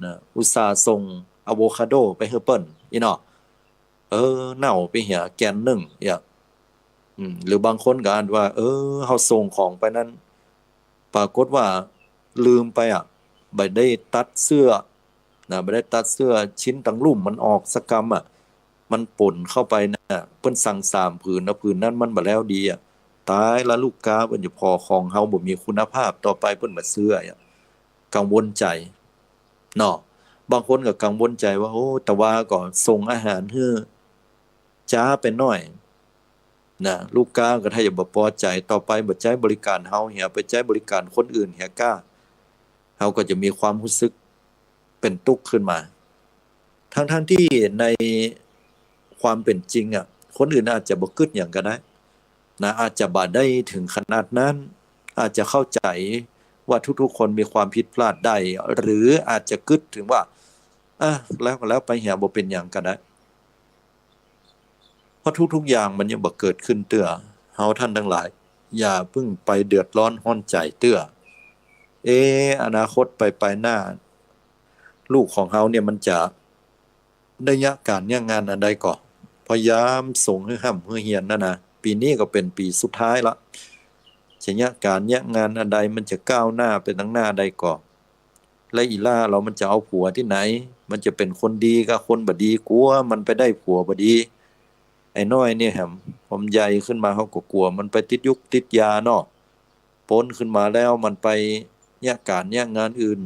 นะ อุตส่าห์ส่งอะโวคาโดไปหื้อเปิ้น อี้เนาะ เออ เน่าไปเหียแก่นนึ่ง เอี้ย อืม หรือบางคนก็อาจว่า เออ เฮาส่งของไปนั้น ปรากฏว่าลืมไปอะ บ่ได้ตัดเสื้อนะ บ่ได้ตัดเสื้อชิ้นตังลุ่มมันออกสักกำอะ มันป่นเข้าไปนะ เปิ้นสั่งสามผืนนะ ผืนนั้นมันบ่แล้วดีอะ ต๋ายละ ลูกค้าเปิ้นจะผ่อของเฮาบ่มีคุณภาพ ต่อไปเปิ้นบ่ซื้ออะ กังวลใจ๋เนาะ บางคนก็กังวลใจ๋ว่า โอ้ แต่ว่าก็ส่งอาหารหื้อจ๊าไปหน้อย นะ ลูกค้าก็ถ้าจะบ่ปอใจ๋ ต่อไปบ่ใจ๊บริการเฮาเหีย ไปใจ๊บริการคนอื่นเหียก้า เฮาก็จะมีความฮู้สึกเป๋นตุ๊กข์ขึ้นมา ทั้งๆ ตี้ในความเป๋นจริงอะ คนอื่นอาจจะบ่กึ๊ดหยังก็ได้นะ อาจจะบ่ได้เถิงขนาดนั้น อาจจะเข้าใจ๋ว่าทุกๆ คนมีความผิดพลาดได้ หรืออาจจะกึ๊ดเถิงว่า อ่ะ แล้วก็แล้วไปเหีย บ่เป๋นหยังก็ได้ เพราะทุกๆ อย่างมันยังบ่เกิดขึ้นเตื้อ เฮาท่านตังหลาย อย่าเพิ่งไปเดือดร้อนฮ้อนใจ๋เตื้อ เอ๊ะ อนาคตไปๆ หน้า ลูกของเฮาเนี่ยมันจะได้เยียะก๋านเยียะงานอันใดก่อ พยายามส่งหื้อฮ่ำหื้อเฮียนนะนะ ปี๋นี้ก็เป๋นปี๋สุดท้ายละ จะเยียะก๋านเยียะงานอันใด มันจะก้าวหน้าไปตังหน้าได้ก่อ และอีหล้าเฮามันจะเอาผัวตี้ไหน มันจะเป๋นคนดีกับคนบ่ดี กั๋วมันไปได้ผัวบ่ดี ไอ้น้อยเนี่ยแหม พอมันใหญ่ขึ้นมา เฮาก็กั๋วมันไปติดยุกติดยาเนาะ ป๊นขึ้นมาแล้วมันไปเยียะก๋านเยียะงานอื่น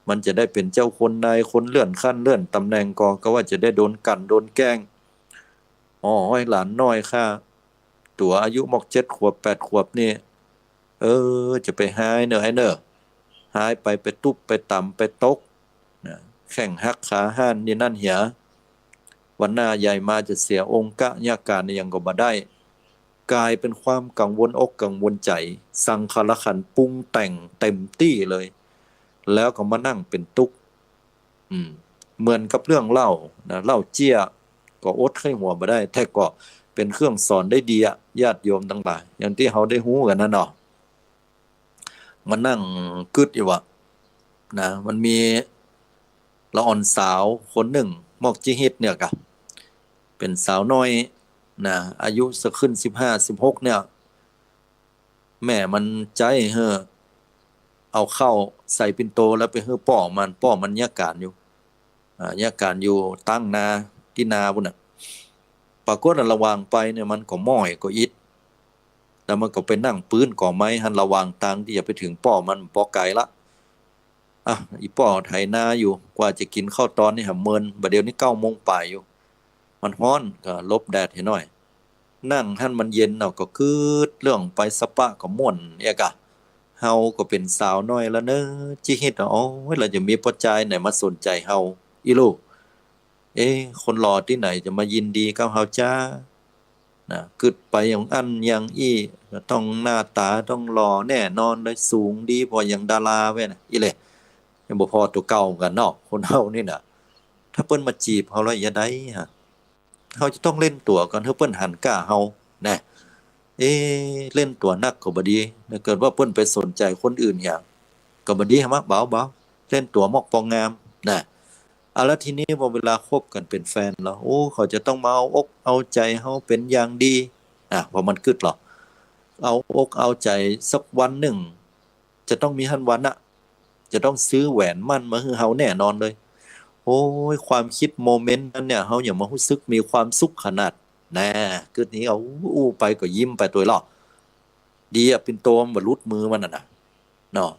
มันจะได้เป๋นเจ้าคนนายคน เลื่อนขั้นเลื่อนต๋ำแหน่งก่อ ก็ว่าจะได้โดนกลั่นโดนแกล้ง อ๋อ ไอ้หลานน้อยข้า ตั๋วอายุมอกเจ็ดขวบแปดขวบนี่ เออ จะไปฮ้ายเน่อไอ้เน่อ ฮ้ายไป ไปตุ๊บ ไปต๋ำ ไปตก นะ แข้งหักขาฮ้านนี่นั่นเหีย วันหน้าใหญ่มาจะเสียองค์กะ เยียะก๋านอะหยังก็บ่ได้ ก๋ายเป๋นความกังวลอกกังวลใจ๋ สังขารขันธ์ปรุงแต่งเต็มตี้เลย แล้วก็มานั่งเป๋นตุ๊กข์ อืม เหมือนกับเรื่องเหล้านะ เหล้าเจี๊ยะ ก็อดไข้หัวบ่ได้ แต่ก็เป๋นเครื่องสอนได้ดีอะ ญาติโยมตังหลาย อย่างตี้เฮาได้ฮู้กั๋นนะเนาะ มานั่งกึ๊ดอยู่ว่า นะ มันมีละอ่อนสาวคนนึ่ง มอกจิฮิตเนี่ยกะ เป๋นสาวน้อย นะ อายุสะขึ้นสิบห้า สิบหกเนี่ย แม่มันใจ๊หื้อเอาข้าวใส่ปิ่นโตแล้วไปหื้อป้อมัน ป้อมันเยียะก๋านอยู่ อ่า เยียะก๋านอยู่ตางนา ตี้นาปู้นน่ะ ปรากฏว่าระหว่างไปเนี่ยมันก็ม้อยก็อิด แล้วมันก็ไปนั่งปื๊นก่อไม้หั้น ระหว่างตางตี้จะไปเถิงป้อมันบ่ไกลละ อ่ะ อี่ป้อไถนาอยู่ กว่าจะกิ๋นข้าวตอนนี่หาเมิน บ่าเดี่ยวนี้เก้าโมงปลายอยู่ มันฮ้อน ก็หลบแดดหื้อหน่อย นั่งหั้นมันเย็นเนาะ ก็กึ๊ดเรื่องไปสปะก็ม่วนเอียกะ เฮาก็เป๋นสาวน้อยแล้วเนาะ จิตฮิด โอ๊ย แล้วจะมีป้อจายไหนมาสนใจ๋เฮา อี่ลูก เอ๊ะ คนหล่อตี้ไหนจะมายินดีกับเฮาจ๊า นะ กึ๊ดไปอย่างอั้นอย่างอี้ ต้องหน้าต๋าต้องหล่อแน่นอนเลย สูงดี ผ่ออย่างดาราแว่นน่ะ อี่เล่ ยังบ่ผ่อตั๋วเก่ากั๋นเนาะ คนเฮานี่น่ะ ถ้าเปิ้นมาจีบเฮาแล้วจะใดฮะ เฮาจะต้องเล่นตั๋วก่อน หื้อเปิ้นหันก้าเฮา นะ เอ๊ะ เล่นตั๋วนักก็บ่ดี ถ้าเกิดว่าเปิ้นไปสนใจ๋คนอื่นอย่าง ก็บ่ดี หามาเบาๆ เล่นตั๋วมอกปองงาม นะ อ่ะ แล้วทีนี้พอเวลาคบกั๋นเป๋นแฟนแล้ว โอ้ เขาจะต้องมาเอาอกเอาใจ๋เฮาเป๋นอย่างดี อ่ะ พอมันกึ๊ดหรอ เอาอกเอาใจ๋สักวันนึ่ง จะต้องมีหั้นวันน่ะ จะต้องซื้อแหวนหมั้นมาหื้อเฮาแน่นอนเลย โอ๊ย ความกึ๊ดโมเมนต์นั้นเนี่ย เฮายังบ่ฮู้สึกมีความสุขขนาด นะ กึ๊ดนี้ อู้ไปก็ยิ้มไปตวยลอ ดีอะ ปิ่นโตมันบ่หลุดมือมันน่ะนะ เนาะ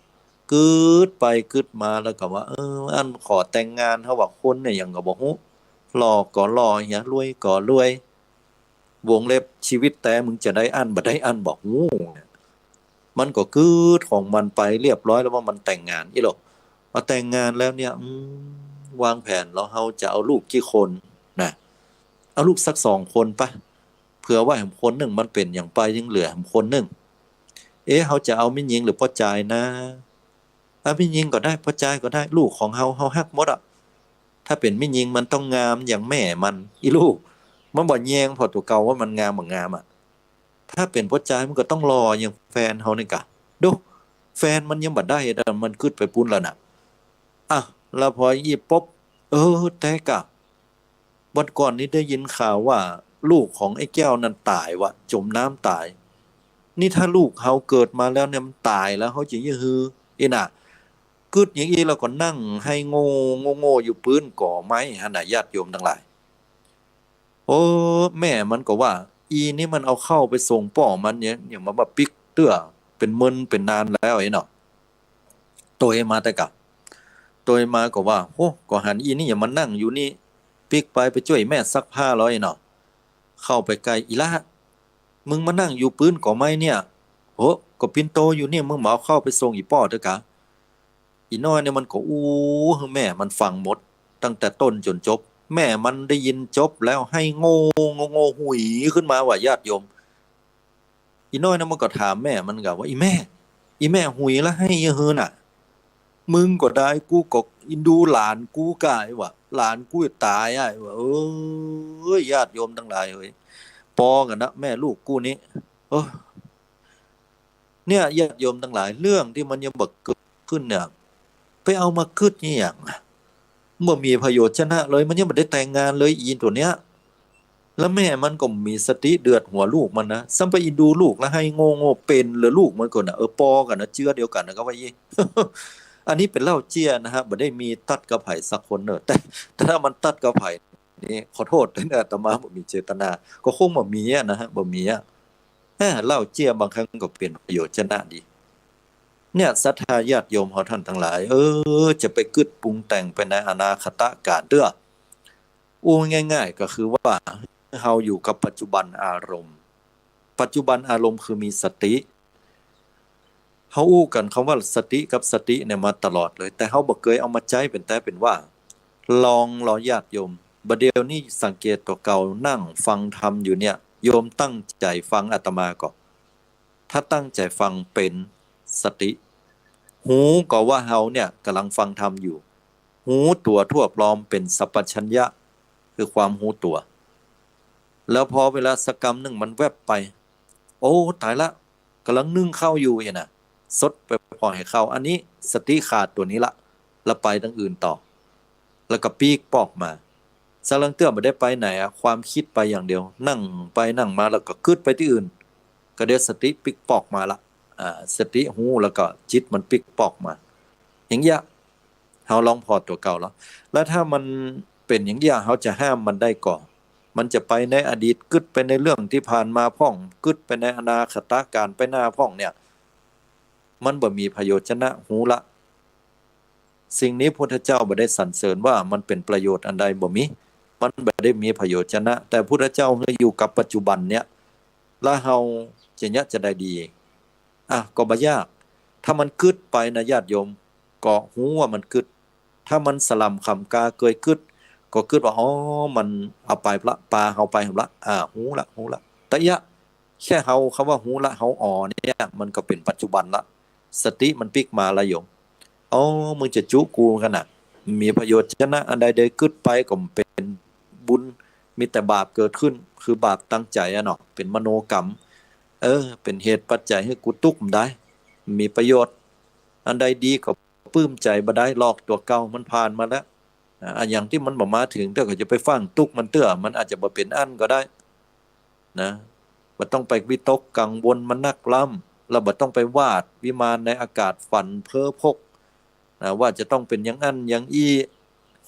กึ๊ดไปกึ๊ดมาแล้วก็ว่า เออ อั้นขอแต่งงาน เฮาว่าคนเนี่ยหยังก็บ่ฮู้ หล่อก็หล่อ เหีย รวยก็รวย วงเล็บ ชีวิตแต๊มึงจะได้อั้นบ่ได้อั้นบ่ฮู้เนี่ย มันก็กึ๊ดของมันไปเรียบร้อยแล้วว่ามันแต่งงาน อี่หลอก พอแต่งงานแล้วเนี่ย อืม วางแผนแล้ว เฮาจะเอาลูกกี่คน นะ เอาลูกสักสองคนปะ เผื่อว่าแหมคนนึ่งมันเป๋นหยังไป ยังเหลือแหมคนนึ่ง เอ๊ะ เฮาจะเอาแม่ญิงหรือป้อจายนะ เอาแม่ญิงก็ได้ ป้อจายก็ได้ ลูกของเฮา เฮาฮักหมดอะ ถ้าเป๋นแม่ญิงมันต้องงามอย่างแม่มัน อี่ลูก มันบ่แยงผ่อตั๋วเก่าว่ามันงามบ่งามอะ ถ้าเป๋นป้อจายมันก็ต้องหล่ออย่างแฟนเฮานี่กะ ดู แฟนมันยังบ่ได้ แต่มันกึ๊ดไปปู๊นแล้วน่ะ อ่ะ แล้วพออี้ปุ๊บ เออ แต๊กะ วันก่อนนี้ได้ยินข่าวว่าลูกของไอ้แก้วนั่นต๋ายวะ จ๋มน้ำต๋าย นี่ถ้าลูกเฮาเกิดมาแล้วเนี่ยมันต๋ายแล้ว เฮาจะเยียะหื้อ อี่น่ะ กึ๊ดอย่างอี้แล้วก็นั่งไห้โง่โง่โง่อยู่ปื๊นก่อไม้หั้นน่ะ ญาติโยมตังหลาย โอ้ แม่มันก็ว่า อี่นี่มันเอาข้าวไปส่งป้อมันเนี่ย ยังมาบ่ปิ๊กเตื้อ เป๋นเมินเป๋นนานแล้วไอ้เนาะ ตวยมาแต๊กะ ตวยมาก็ว่า โอ้ ก็หันอี่นี่ยังมานั่งอยู่นี่ ปิ๊กไป ไปจ้วยแม่ซักผ้าแล้วไอ้เนาะ เข้าไปใก้ อี่ละ มึงมานั่งอยู่ปื๊นก่อไม้เนี่ย โห ก็ปิ่นโตอยู่เนี่ย มึงบ่เอาข้าวไปส่งอี่ป้อเตื้อกะ อี่น้อยเนี่ยมันก็อู้หื้อแม่มันฟังหมด ตั้งแต่ต้นจ๋นจบ แม่มันได้ยินจบแล้วไห้โง่โง่โง่หุยขึ้นมาว่ะ ญาติโยม อี่น้อยเนี่ยมันก็ถามแม่มันกะว่า อี่แม่ อี่แม่หุยแล้วไห้เยียะหื้อน่ะ มึงก็ได้ กูก็อินดูหลานกูกายว่ะ หลานกูจะต๋ายอ้ายว่ะ เอ้ย ญาติโยมตังหลายเอ้ย ปอกั๋นนะ แม่ลูกกู้นี้ เออ เนี่ย ญาติโยมตังหลาย เรื่องตี้มันยังบ่เกิดขึ้นเนี่ย ไปเอามากึ๊ดอี่หยังอะ บ่มีประโยชน์จะนะเลย มันยังบ่ได้แต่งงานเลย อี่ตั๋วเนี้ย แล้วแม่มันก็มีสติเดือดหัวลูกมันนะ ซ้ำไปอินดูลูกแล้วไห้โง่โง่เป๋นเหลือลูกมันก่อนนะ เออ ปอกั๋นนะ เจื๊อเดียวกั๋นนะ ก็ว่าอี้ อันนี้เป๋นเล่าเจี้ยนะฮะ บ่ได้มีตัดกับใผสักคนเน่อ แต่ แต่ถ้ามันตัดกับใผนี่ ขอโทษเน่อ อาตมาบ่มีเจตนา ก็คงบ่มีอะนะฮะ บ่มีอะ แหม เล่าเจี้ยบางครั้งก็เป๋นประโยชน์จะนะดี เนี่ย ศรัทธาญาติโยมเฮาต้านตังหลาย เออ จะไปกึ๊ดปรุงแต่งไปในอนาคตกาลเตื้อ อู้ง่ายๆ ก็คือว่า เฮาอยู่กับปัจจุบันอารมณ์ ปัจจุบันอารมณ์คือมีสติ เฮาอู้กั๋นกำว่าสติกับสติเนี่ยมาตลอดเลย แต่เฮาบ่เกยเอามาใจ๊เป๋นแต๊เป๋นว่า ลองลอญาติโยม บ่าเดี่ยวนี้สังเกตตั๋วเก่า นั่งฟังธรรมอยู่เนี่ย โยมตั้งใจ๋ฟังอาตมาก่อ ถ้าตั้งใจ๋ฟังเป๋นสติ ฮู้ก่อว่าเฮาเนี่ยก่ำลังฟังธรรมอยู่ ฮู้ตั๋วทั่วพร้อมเป๋นสัมปชัญญะ คือความฮู้ตั๋ว แล้วพอเวลาสักกำนึ่งมันแวบไป โอ้ ต๋ายละ ก่ำลังนึ่งข้าวอยู่เนี่ยนะ สดไปผ่อหื้อข้าว อันนี้สติขาดตั๋วนี้ละ แล้วไปตางอื่นต่อ แล้วก็ปิ๊กปอกมา สักลางเตื้อบ่ได้ไปไหนอะ ความกึ๊ดไปอย่างเดียว นั่งไปนั่งมาแล้วก็กึ๊ดไปตี้อื่น ก็เดี๋ยวสติปิ๊กปอกมาละ อ่า สติฮู้แล้วก็จิตมันปิ๊กปอกมา อย่างเงี้ย เฮาลองผ่อตั๋วเก่าแล้ว แล้วถ้ามันเป๋นอย่างเงี้ย เฮาจะห้ามมันได้ก่อ มันจะไปในอดีต กึ๊ดไปในเรื่องตี้ผ่านมาพ่อง กึ๊ดไปในอนาคตก๋านไปหน้าพ่องเนี่ย มันบ่มีประโยชน์จะนะ ฮู้ละ สิ่งนี้พุทธเจ้าบ่ได้สรรเสริญว่ามันเป๋นประโยชน์อันใด บ่มี มันบ่ได้มีประโยชน์จะนะ แต่พุทธเจ้าหื้ออยู่กับปัจจุบันเนี่ย แล้วเฮาจะเยียะจะใดดี อ่ะ ก็บ่ยาก ถ้ามันกึ๊ดไปนะญาติโยม ก็ฮู้ว่ามันกึ๊ด ถ้ามันสล่ำค่ำกาเกยกึ๊ด ก็กึ๊ดว่า อ๋อ มันเอาไปละ ปาเฮาไปละ อ่า ฮู้ละ ฮู้ละ แต่เยียะ แค่เฮา กำว่าฮู้ละ เฮาอ๋อเนี่ย มันก็เป๋นปัจจุบันละ สติมันปิ๊กมาละโยม อ๋อ มึงจะจุกูกั๋นนะ มีประโยชน์จะนะ อันใดใดกึ๊ดไปก็เป๋นบุญ มีแต่บาปเกิดขึ้น คือบาปตั้งใจ๋อะเนาะ เป๋นมโนกรรม เออ เป๋นเหตุปัจจัยหื้อกูตุ๊กบ่ได้ มีประโยชน์ อันใดดีก็ปลื้มใจ๋บ่ได้ ลอกตั๋วเก่ามันผ่านมาแล้ว อ่า อย่างตี้มันบ่มาเถิงเตื้อก็จะไปฟั่งตุ๊กมันเตื้อ มันอาจจะบ่เป๋นอั้นก็ได้ นะ บ่ต้องไปวิตกกังวลมันนักล้ำ แล้วบ่ต้องไปวาดวิมานในอากาศ ฝันเพ้อพก นะ ว่าจะต้องเป๋นอย่างอั้นอย่างอี้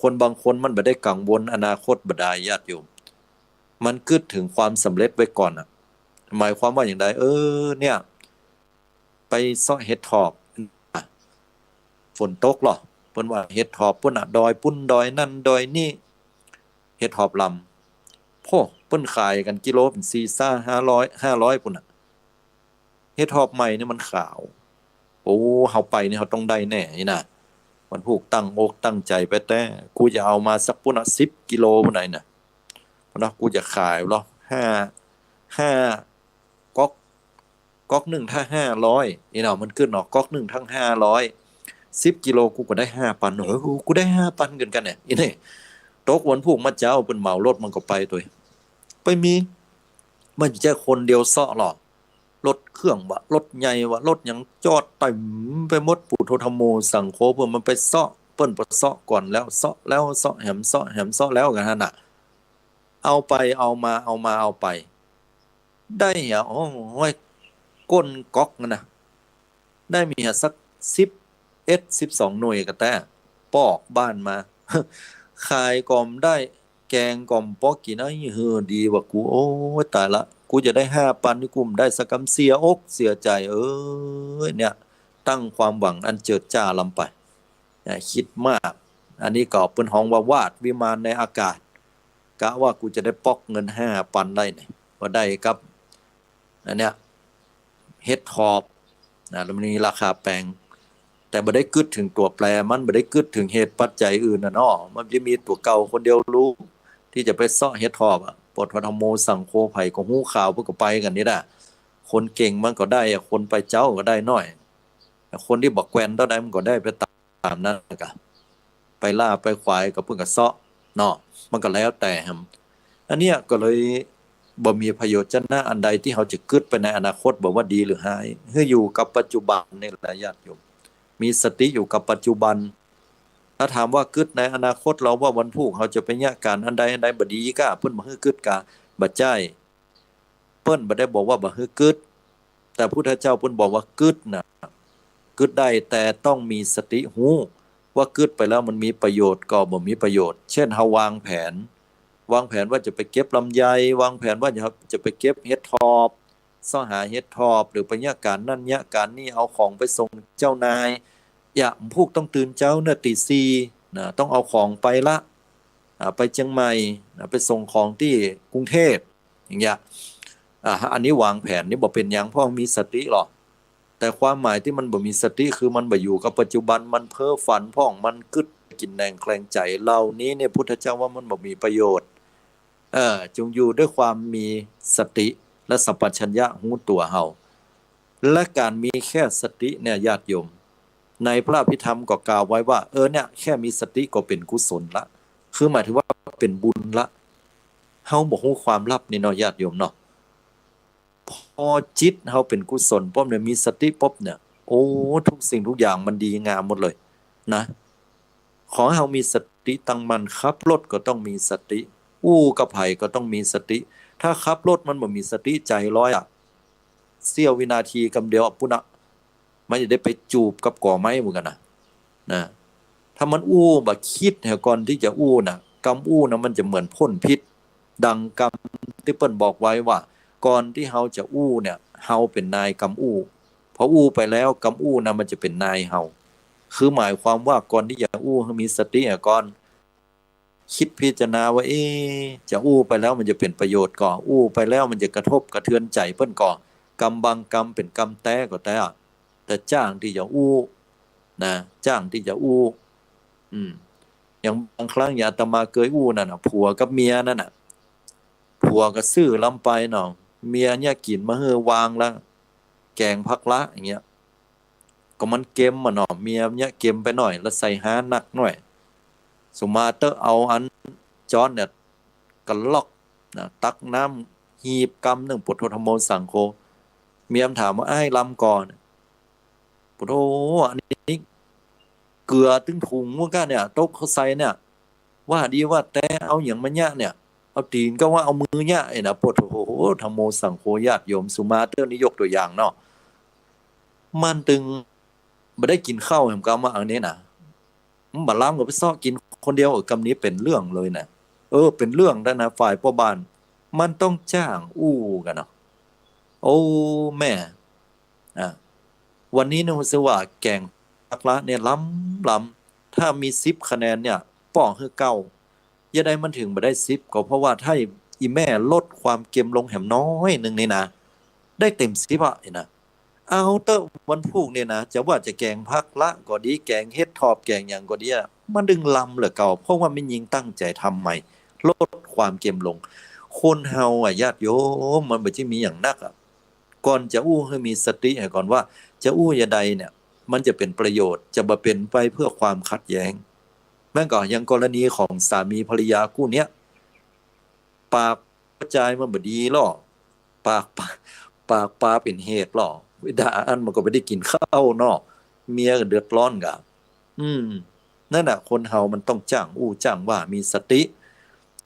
คนบางคนมันบ่ได้กังวลอนาคตบ่ดายญาติโยม มันกึ๊ดเถิงความสำเร็จไว้ก่อนน่ะ หมายความว่าอย่างใด เออ เนี่ย ไปเซาะเห็ดถอบ ฝนตกลอ เปิ้นว่าเห็ดถอบปุ้นน่ะ ดอยปุ้นดอยนั่นดอยนี่ เห็ดถอบลำ โพ่ เปิ้นขายกั๋นกิโลเป๋นสี่ ห้า ห้าร้อย ห้าร้อยปุ้นน่ะ เห็ดถอบใหม่นี่มันขาว โอ้ เฮาไปนี่เฮาต้องได้แน่นี่นะ วันพูกตั้งอกตั้งใจ๋ไปแต๊ กูจะเอามาสักปุ้นน่ะ สิบกิโลปุ้นไหนน่ะ เนาะ กูจะขายลอ ห้า ห้าก๊อก ก๊อกนึ่งถ้าห้าร้อย นี่เนาะ มันขึ้นเนาะ ก๊อกนึ่งตั้งห้าร้อย สิบกิโล กูก็ได้ห้าปัน เออ กูได้ห้าปันเหมือนกั๋นเนี่ย อีนี่ ตกวันพูกมาเจ๊า เปิ้นเหมารถมันก็ไปตวย ไปมี มันบ่ใจ้คนเดียวเซาะลอ รถเครื่องวะ รถใหญ่วะ รถหยังจอดเต๋มไปหมด ปุโธธัมโมสังโฆ เปิ้นมันไปเซาะ เปิ้นไปเซาะก่อนแล้ว เซาะแล้วเซาะแหม เซาะแหม เซาะแล้วกั๋นหั้นน่ะ เอาไปเอามา เอามาเอาไป ได้เหีย โอ้ย ก้นก๊อกนั่นน่ะ ได้มีเหียสักสิบเอ็ด สิบสองหน่วยก็แต๊ ปอกบ้านมา ขายก็บ่ได้ แกงก็บ่ปอกิ๋น เอ้ย เฮอ ดีวะกู โอ้ย ต๋ายละ กูจะได้ห้าปันนี่ กูบ่ได้สักกำ เสียอกเสียใจ๋ เอ้ย เนี่ย ตั้งความหวังอันเจิดจ้าล้ำไป เนี่ย กึ๊ดมาก อันนี้ก็เปิ้นฮ้องว่าวาดวิมานในอากาศ กะว่ากูจะได้ปอกเงินห้าปันได้เนี่ย บ่ได้กับ อันเนี้ย เห็ดถอบ นะ แล้วมันมีราคาแปง แต่บ่ได้กึ๊ดเถิงตั๋วแปรมัน บ่ได้กึ๊ดเถิงเหตุปัจจัยอื่นน่ะเนาะ มันจะมีตั๋วเก่าคนเดียวลูก ตี้จะไปเซาะเห็ดถอบอะ ปุโธธัมโมสังโฆ ใผก็ฮู้ข่าว เปิ้นก็ไปกั๋นนี่แหละ คนเก่งมันก็ได้อะ คนไปเจ๊าก็ได้น้อย คนตี้บ่แกว่นเต้าใดมันก็ได้ไปต๋าม ต๋ามนั้นกะ ไปล่าไปขวายก็เปิ้นก็เซาะเนาะ มันก็แล้วแต่แหม อันเนี้ยก็เลยบ่มีประโยชน์จะนะ อันใดตี้เฮาจะกึ๊ดไปในอนาคต บ่ว่าดีหรือฮ้าย หื้ออยู่กับปัจจุบันนี่แหละญาติโยม มีสติอยู่กับปัจจุบัน ถ้าถามว่ากึ๊ดในอนาคตลอว่าวันพูกเฮาจะไปเยียะก๋านอันใดอันใดบ่ดีก้า เปิ้นบ่หื้อกึ๊ดก้า บ่ใจ้ เปิ้นบ่ได้บอกว่าบ่หื้อกึ๊ด แต่พุทธเจ้าเปิ้นบอกว่ากึ๊ดน่ะ กึ๊ดได้ แต่ต้องมีสติฮู้ว่ากึ๊ดไปแล้วมันมีประโยชน์ก็บ่มีประโยชน์ เช่น เฮาวางแผน วางแผนว่าจะไปเก็บลำไย วางแผนว่าจะ จะไปเก็บเห็ดถอบ เซาะหาเห็ดถอบ หรือไปเยียะก๋านนั่นเยียะก๋านนี่ เอาของไปส่งเจ้านาย อย่างพูกต้องตื่นเจ๊าเน่อ ตี๋สี่ นะ ต้องเอาของไปละ อ่า ไปเจียงใหม่ นะ ไปส่งของตี้กรุงเทพฯ อย่างเงี้ย อ่า อันนี้วางแผนนี่บ่เป๋นหยัง เพราะมีสติลอ แต่ความหมายตี้มันบ่มีสติ คือมันบ่อยู่กับปัจจุบัน มันเพ้อฝันพ่อง มันกึ๊ดกิ๋นแหนงแคลงใจ๋ เหล่านี้เนี่ยพุทธเจ้าว่ามันบ่มีประโยชน์ เออ จงอยู่ด้วยความมีสติและสัมปชัญญะฮู้ตั๋วเฮา และก๋านมีแค่สติเนี่ยญาติโยม ในพระอภิธรรมก็กล่าวไว้ว่า เออ เนี่ย แค่มีสติก็เป๋นกุศลละ คือหมายถึงว่าเป๋นบุญละ เฮาบ่ฮู้ความลับนี่เนาะญาติโยมเนาะ พอจิตเฮาเป๋นกุศลปุ๊บเนี่ย มีสติปุ๊บเนี่ย โอ้ ทุกสิ่งทุกอย่างมันดีงามหมดเลยนะ ขอให้เฮามีสติตั้งมั่น ขับรถก็ต้องมีสติ อู้กับใผก็ต้องมีสติ ถ้าขับรถมันบ่มีสติ ใจ๋ลอยอะ เสี้ยววินาทีกำเดียวอะ ปุ้นอะ มันจะได้ไปจูบกับก่อไม้เหมือนกั๋นนะ นะ ถ้ามันอู้บ่กึ๊ดเหียก่อนตี้จะอู้น่ะ กำอู้น่ะมันจะเหมือนพ่นพิษ ดังกำตี้เปิ้นบอกไว้ว่า ก่อนตี้เฮาจะอู้เนี่ย เฮาเป๋นนายกำอู้ พออู้ไปแล้วกำอู้นั้นมันจะเป๋นนายเฮา คือหมายความว่าก่อนตี้จะอู้หื้อมีสติอะก่อน กึ๊ดพิจารณาว่า เอ๊ะ จะอู้ไปแล้วมันจะเป๋นประโยชน์ก่อ อู้ไปแล้วมันจะกระทบกระเทือนใจ๋เปิ้นก่อ กำบางกำเป๋นกำแต๊ก่อแต๊ แต่จ้างตี้จะอู้นะ จ้างตี้จะอู้ อืม อย่างบางครั้งอย่างอาตมาเกยอู้นั่นน่ะ ผัวกับเมียนั่นน่ะ ผัวก็ซื่อล้ำไปเนาะ เมียเนี่ยกิ๋นมาหื้อวางละ แก๋งผักละอย่างเงี้ย ก็มันเก็มอะเนาะ เมียเนี่ยเก็มไปหน่อย แล้วใส่ฮานักหน่อย สุมาเต๊อะเอาอันจ๊อนเนี่ยกะลอกนะ ตักน้ำหีบกำนึ่ง พุทโธธัมโมสังโฆ เมียมันถามว่า อ้ายลำก่อ พุทโธ อันนี้เกือตึงถุงเหมือนกั๋นเนี่ย ตกเข้าใส่เนี่ย ว่าดีว่าแต๊เอาหยังมาเยียะเนี่ย เอาตี๋นก็ว่าเอามือเยียะไอ้นะ พุทโธธัมโมสังโฆ ญาติโยม สุมาเต๊อะนี่ยกตั๋วอย่างเนาะ มันตึงบ่ได้กิ๋นข้าวแหมกำว่าอันนี้นะ มันบ่ล้ำก็ไปเซาะกิ๋นคนเดียว เออ กำนี้เป๋นเรื่องเลยนะ เออ เป๋นเรื่องแล้วนะ ฝ่ายป้อบ้าน มันต้องจ้างอู้กั๋นเนาะ โอ้ แม่ อ่ะ วันนี้เนี่ย ฮู้สึกว่าแก๋งผักละเนี่ยล้ำ ล้ำ ถ้ามีสิบคะแนนเนี่ย ป้อหื้อเก้า เยียะใดมันถึงบ่ได้สิบ ก็เพราะว่าถ้าอีแม่ลดความเก็มลงแหมน้อยนึ่งนี่นะ ได้เต็มสิบอะ เห็นนะ เอาเต๊อะ วันพูกเนี่ยนะ จะว่าจะแก๋งผักละก็ดี แก๋งเห็ดถอบ แก๋งหยังก็ดีอะ มันตึงล้ำเหลือเก่า เพราะว่าแม่ญิงตั้งใจ๋ทำใหม่ ลดความเก็มลง คนเฮาอะ ญาติโยม มันบ่ใจ้มีหยังนักอะ ก่อนจะอู้หื้อมีสติหื้อก่อนว่า จะอู้เยียะใดเนี่ย มันจะเป๋นประโยชน์ จะบ่เป๋นไปเพื่อความขัดแย้ง แม่นก่อ อย่างกรณีของสามีภรรยาคู่เนี้ย ปากจามันบ่ดีลอ ปาก ปาก ปากปาเป๋นเหตุลอ ด่าอันมันก็บ่ได้กิ๋นข้าวเนาะ เมียก็เดือดร้อนก่ะ อืม นั่นน่ะ คนเฮามันต้องจ้างอู้จ้างว่า มีสติ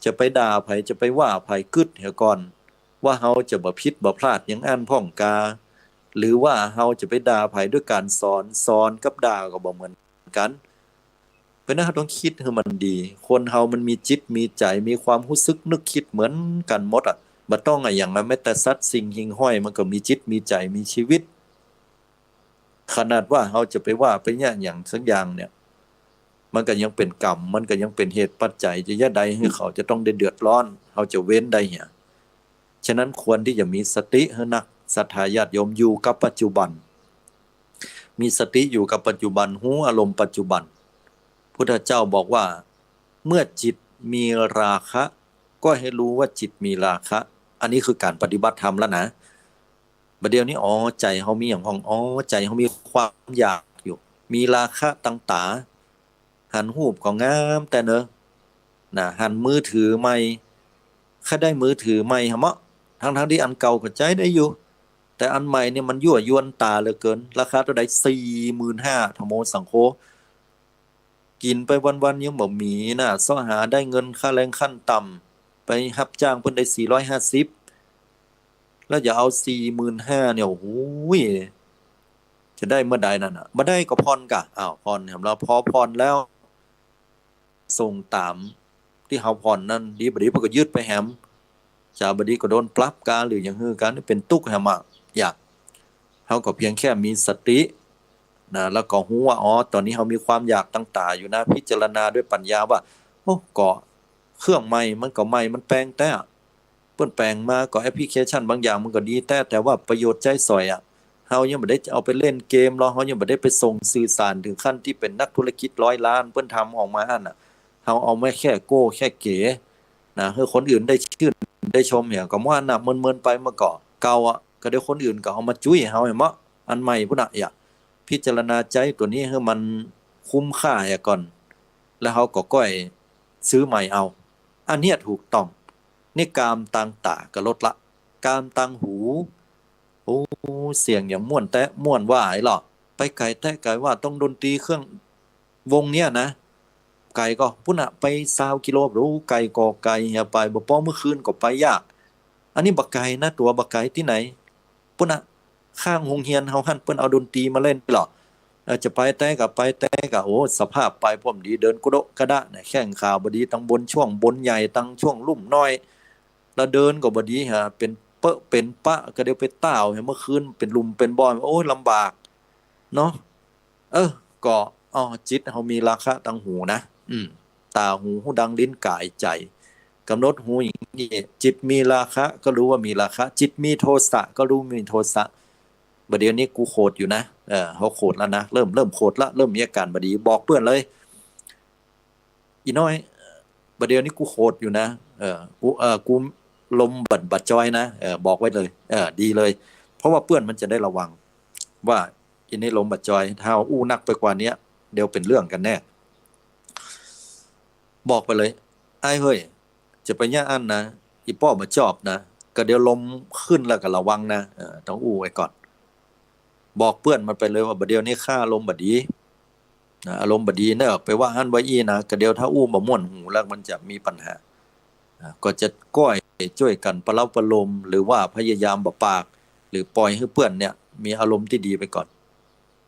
จะไปด่าใผ จะไปว่าใผ กึ๊ดเหียก่อน ว่าเฮาจะบ่ผิดบ่พลาดหยังอั้นพ่องกา หรือว่าเฮาจะไปด่าใผด้วยก๋านสอน สอนกับด่าก็บ่เหมือนกั๋น เป๋นอันเฮาต้องกึ๊ดหื้อมันดี คนเฮามันมีจิตมีใจ๋ มีความฮู้สึกนึกกึ๊ดเหมือนกั๋นหมดอะ บ่ต้องอะหยังอะ แม้แต่สัตว์สิ่งหิ่งห้อยมันก็มีจิตมีใจ๋ มีจีวิต ขนาดว่าเฮาจะไปว่าไปเยียะหยังสักอย่างเนี่ย มันก็ยังเป๋นกรรม มันก็ยังเป๋นเหตุปัจจัย จะเยียะใดหื้อเขาจะต้องได้เดือดร้อน เฮาจะเว้นได้เหีย ฉะนั้นควรตี้จะมีสติหื้อนัก ศรัทธาญาติโยม อยู่กับปัจจุบัน มีสติอยู่กับปัจจุบัน ฮู้อารมณ์ปัจจุบัน พุทธเจ้าบอกว่า เมื่อจิตมีราคะ ก็ให้รู้ว่าจิตมีราคะ อันนี้คือก๋านปฏิบัติธรรมแล้วนะ บ่าเดี่ยวนี้ อ๋อ ใจ๋เฮามีหยังพ่อง อ๋อ ใจ๋เฮามีความอยากอยู่ มีราคะตังต๋า หันฮูปก็งามแต๊เนาะ นะ หันมือถือใหม่ ใค่ได้มือถือใหม่หะเมาะ ทั้งๆ ตี้อันเก่าก็ใจ๊ได้อยู่ แต่อันใหม่เนี่ยมันยั่วยวนต๋าเหลือเกิน ราคาเต้าใด สี่หมื่นห้า ธัมโมสังโฆ กิ๋นไปวันๆ ยังบ่มีนะ เซาะหาได้เงินค่าแรงขั้นต่ำ ไปฮับจ้างเปิ้นได้ สี่ร้อยห้าสิบ แล้วจะเอา สี่หมื่นห้า เนี่ย โอ้โห จะได้เมื่อใดนั่นน่ะ บ่ได้ก็ผ่อนก่ะ อ้าว ผ่อนแหม แล้วพอผ่อนแล้ว ส่งต๋ามตี้เฮาผ่อนนั้น ดีบ่ดีเปิ้นก็ยึดไปแหม จาบ่ดีก็โดนปรับกา หรือหยังหื้อกั๋น เป๋นตุ๊กข์แหมอะ อยาก เฮาก็เพียงแค่มีสตินะ แล้วก็ฮู้ว่า อ๋อ ต๋อนนี้เฮามีความอยากตังต๋าอยู่นะ พิจารณาด้วยปัญญาว่า โอ้ ก็เครื่องใหม่มันก็ใหม่ มันแปลงแต๊ เปิ้นแปลงมาก็แอปพลิเคชันบางอย่างมันก็ดีแต๊ แต่ว่าประโยชน์ใจ๊สอยอะ เฮายังบ่ได้เอาไปเล่นเกมลอ เฮายังบ่ได้ไปส่งสื่อสารเถิงขั้นตี้เป๋นนักธุรกิจร้อยล้าน เปิ้นทำออกมาอั้นน่ะ เฮาเอามาแค่โก้แค่เก๋นะ หื้อคนอื่นได้ชื่นได้ชมเหีย ก็ว่าอั้นน่ะ เมินๆ ไปมันก็เก่าอะ ก็เดี๋ยวคนอื่นก็เอามาจุ๊ยเฮาแหมเมาะ อันใหม่พุ้นน่ะ อย่า พิจารณาใจ๊ตั๋วนี้หื้อมันคุ้มค่าเหียก่อน แล้วเฮาก็ก้อยซื้อใหม่เอา อันเนี้ยถูกต้อง นี่กามตางต๋าก็ลดละ กามตางหู โอ้ เสียงอย่างม่วนแต๊ม่วนว่าไอ้หรอ ไปไก๋แต๊ไก๋ว่า ต้องดนตรีเครื่องวงเนี้ยนะ ไก๋ก่อ ปุ้นน่ะ ไปซาวกิโล โอ้ ไก๋ก่อไก๋เหีย ไปบ่ป้อ เมื่อคืนก็ไปยาก อันนี้บ่ไก๋นะ ตั๋วบ่ไก๋ตี้ไหน ปุ้นน่ะ ข้างโฮงเฮียนเฮาหั้น เปิ้นเอาดนตรีมาเล่นหรอ เอ่อ จะไปแต๊ก็ไปแต๊ก็ โอ้ สภาพไปป้อมดี เดินกระโดะกระดะเนี่ย แข้งขาบ่ดี ตังบนช่วงบนใหญ่ ตังช่วงลุ่มน้อย แล้วเดินก็บ่ดีฮะ เป๋นเปอะเป๋นปะ ก็เดี๋ยวไปต้าว เมื่อคืนเป๋นหลุมเป๋นบ่อ โอ๊ย ลำบากเนาะ เออ ก็ อ้อ จิตเฮามีราคะตังหูนะ อืม ต๋า หู ฮูดัง ลิ้น ก๋าย ใจ๋ ก๋ำหนดฮูอย่างนี้ จิตมีราคะก็ฮู้ว่ามีราคะ จิตมีโทสะก็ฮู้มีโทสะ บ่าเดี่ยวนี้กูโขดอยู่นะ เออ เฮาโขดแล้วนะ เริ่ม เริ่มโขดละ เริ่มมีอาก๋านบ่าดี บอกเปื้อนเลย อี่น้อย บ่าเดี่ยวนี้กูโขดอยู่นะ เออ กู เออ กูลมบ่า บ่าจอยนะ เออ บอกไว้เลย เออ ดีเลย เพราะว่าเปื้อนมันจะได้ระวัง ว่าอี่นี้ลมบ่าจอย ถ้าอู้นักไปกว่าเนี้ย เดี๋ยวเป๋นเรื่องกั๋นแน่ บอกไปเลย อ้ายเฮ้ย จะไปเยียะอั้นนะ อี่ป้อบ่าจอบนะ ก็เดี๋ยวลมขึ้นแล้วก็ระวังนะ เออ ต้องอู้ไว้ก่อน บอกเปื้อนมันไปเลยว่า บ่าเดี่ยวนี้ข้าอารมณ์บ่าดี นะ อารมณ์บ่าดีเน่อ ไปว่าอั้นว่าอี้นะ ก็เดี๋ยวถ้าอู้บ่ม่วนหูแล้วมันจะมีปัญหา อ่า ก็จะก้อยจ้วยกั๋นประเล้าประโลม หรือว่าพยายามบ่ปาก หรือปล่อยหื้อเปื้อนเนี่ย มีอารมณ์ตี้ดีไปก่อน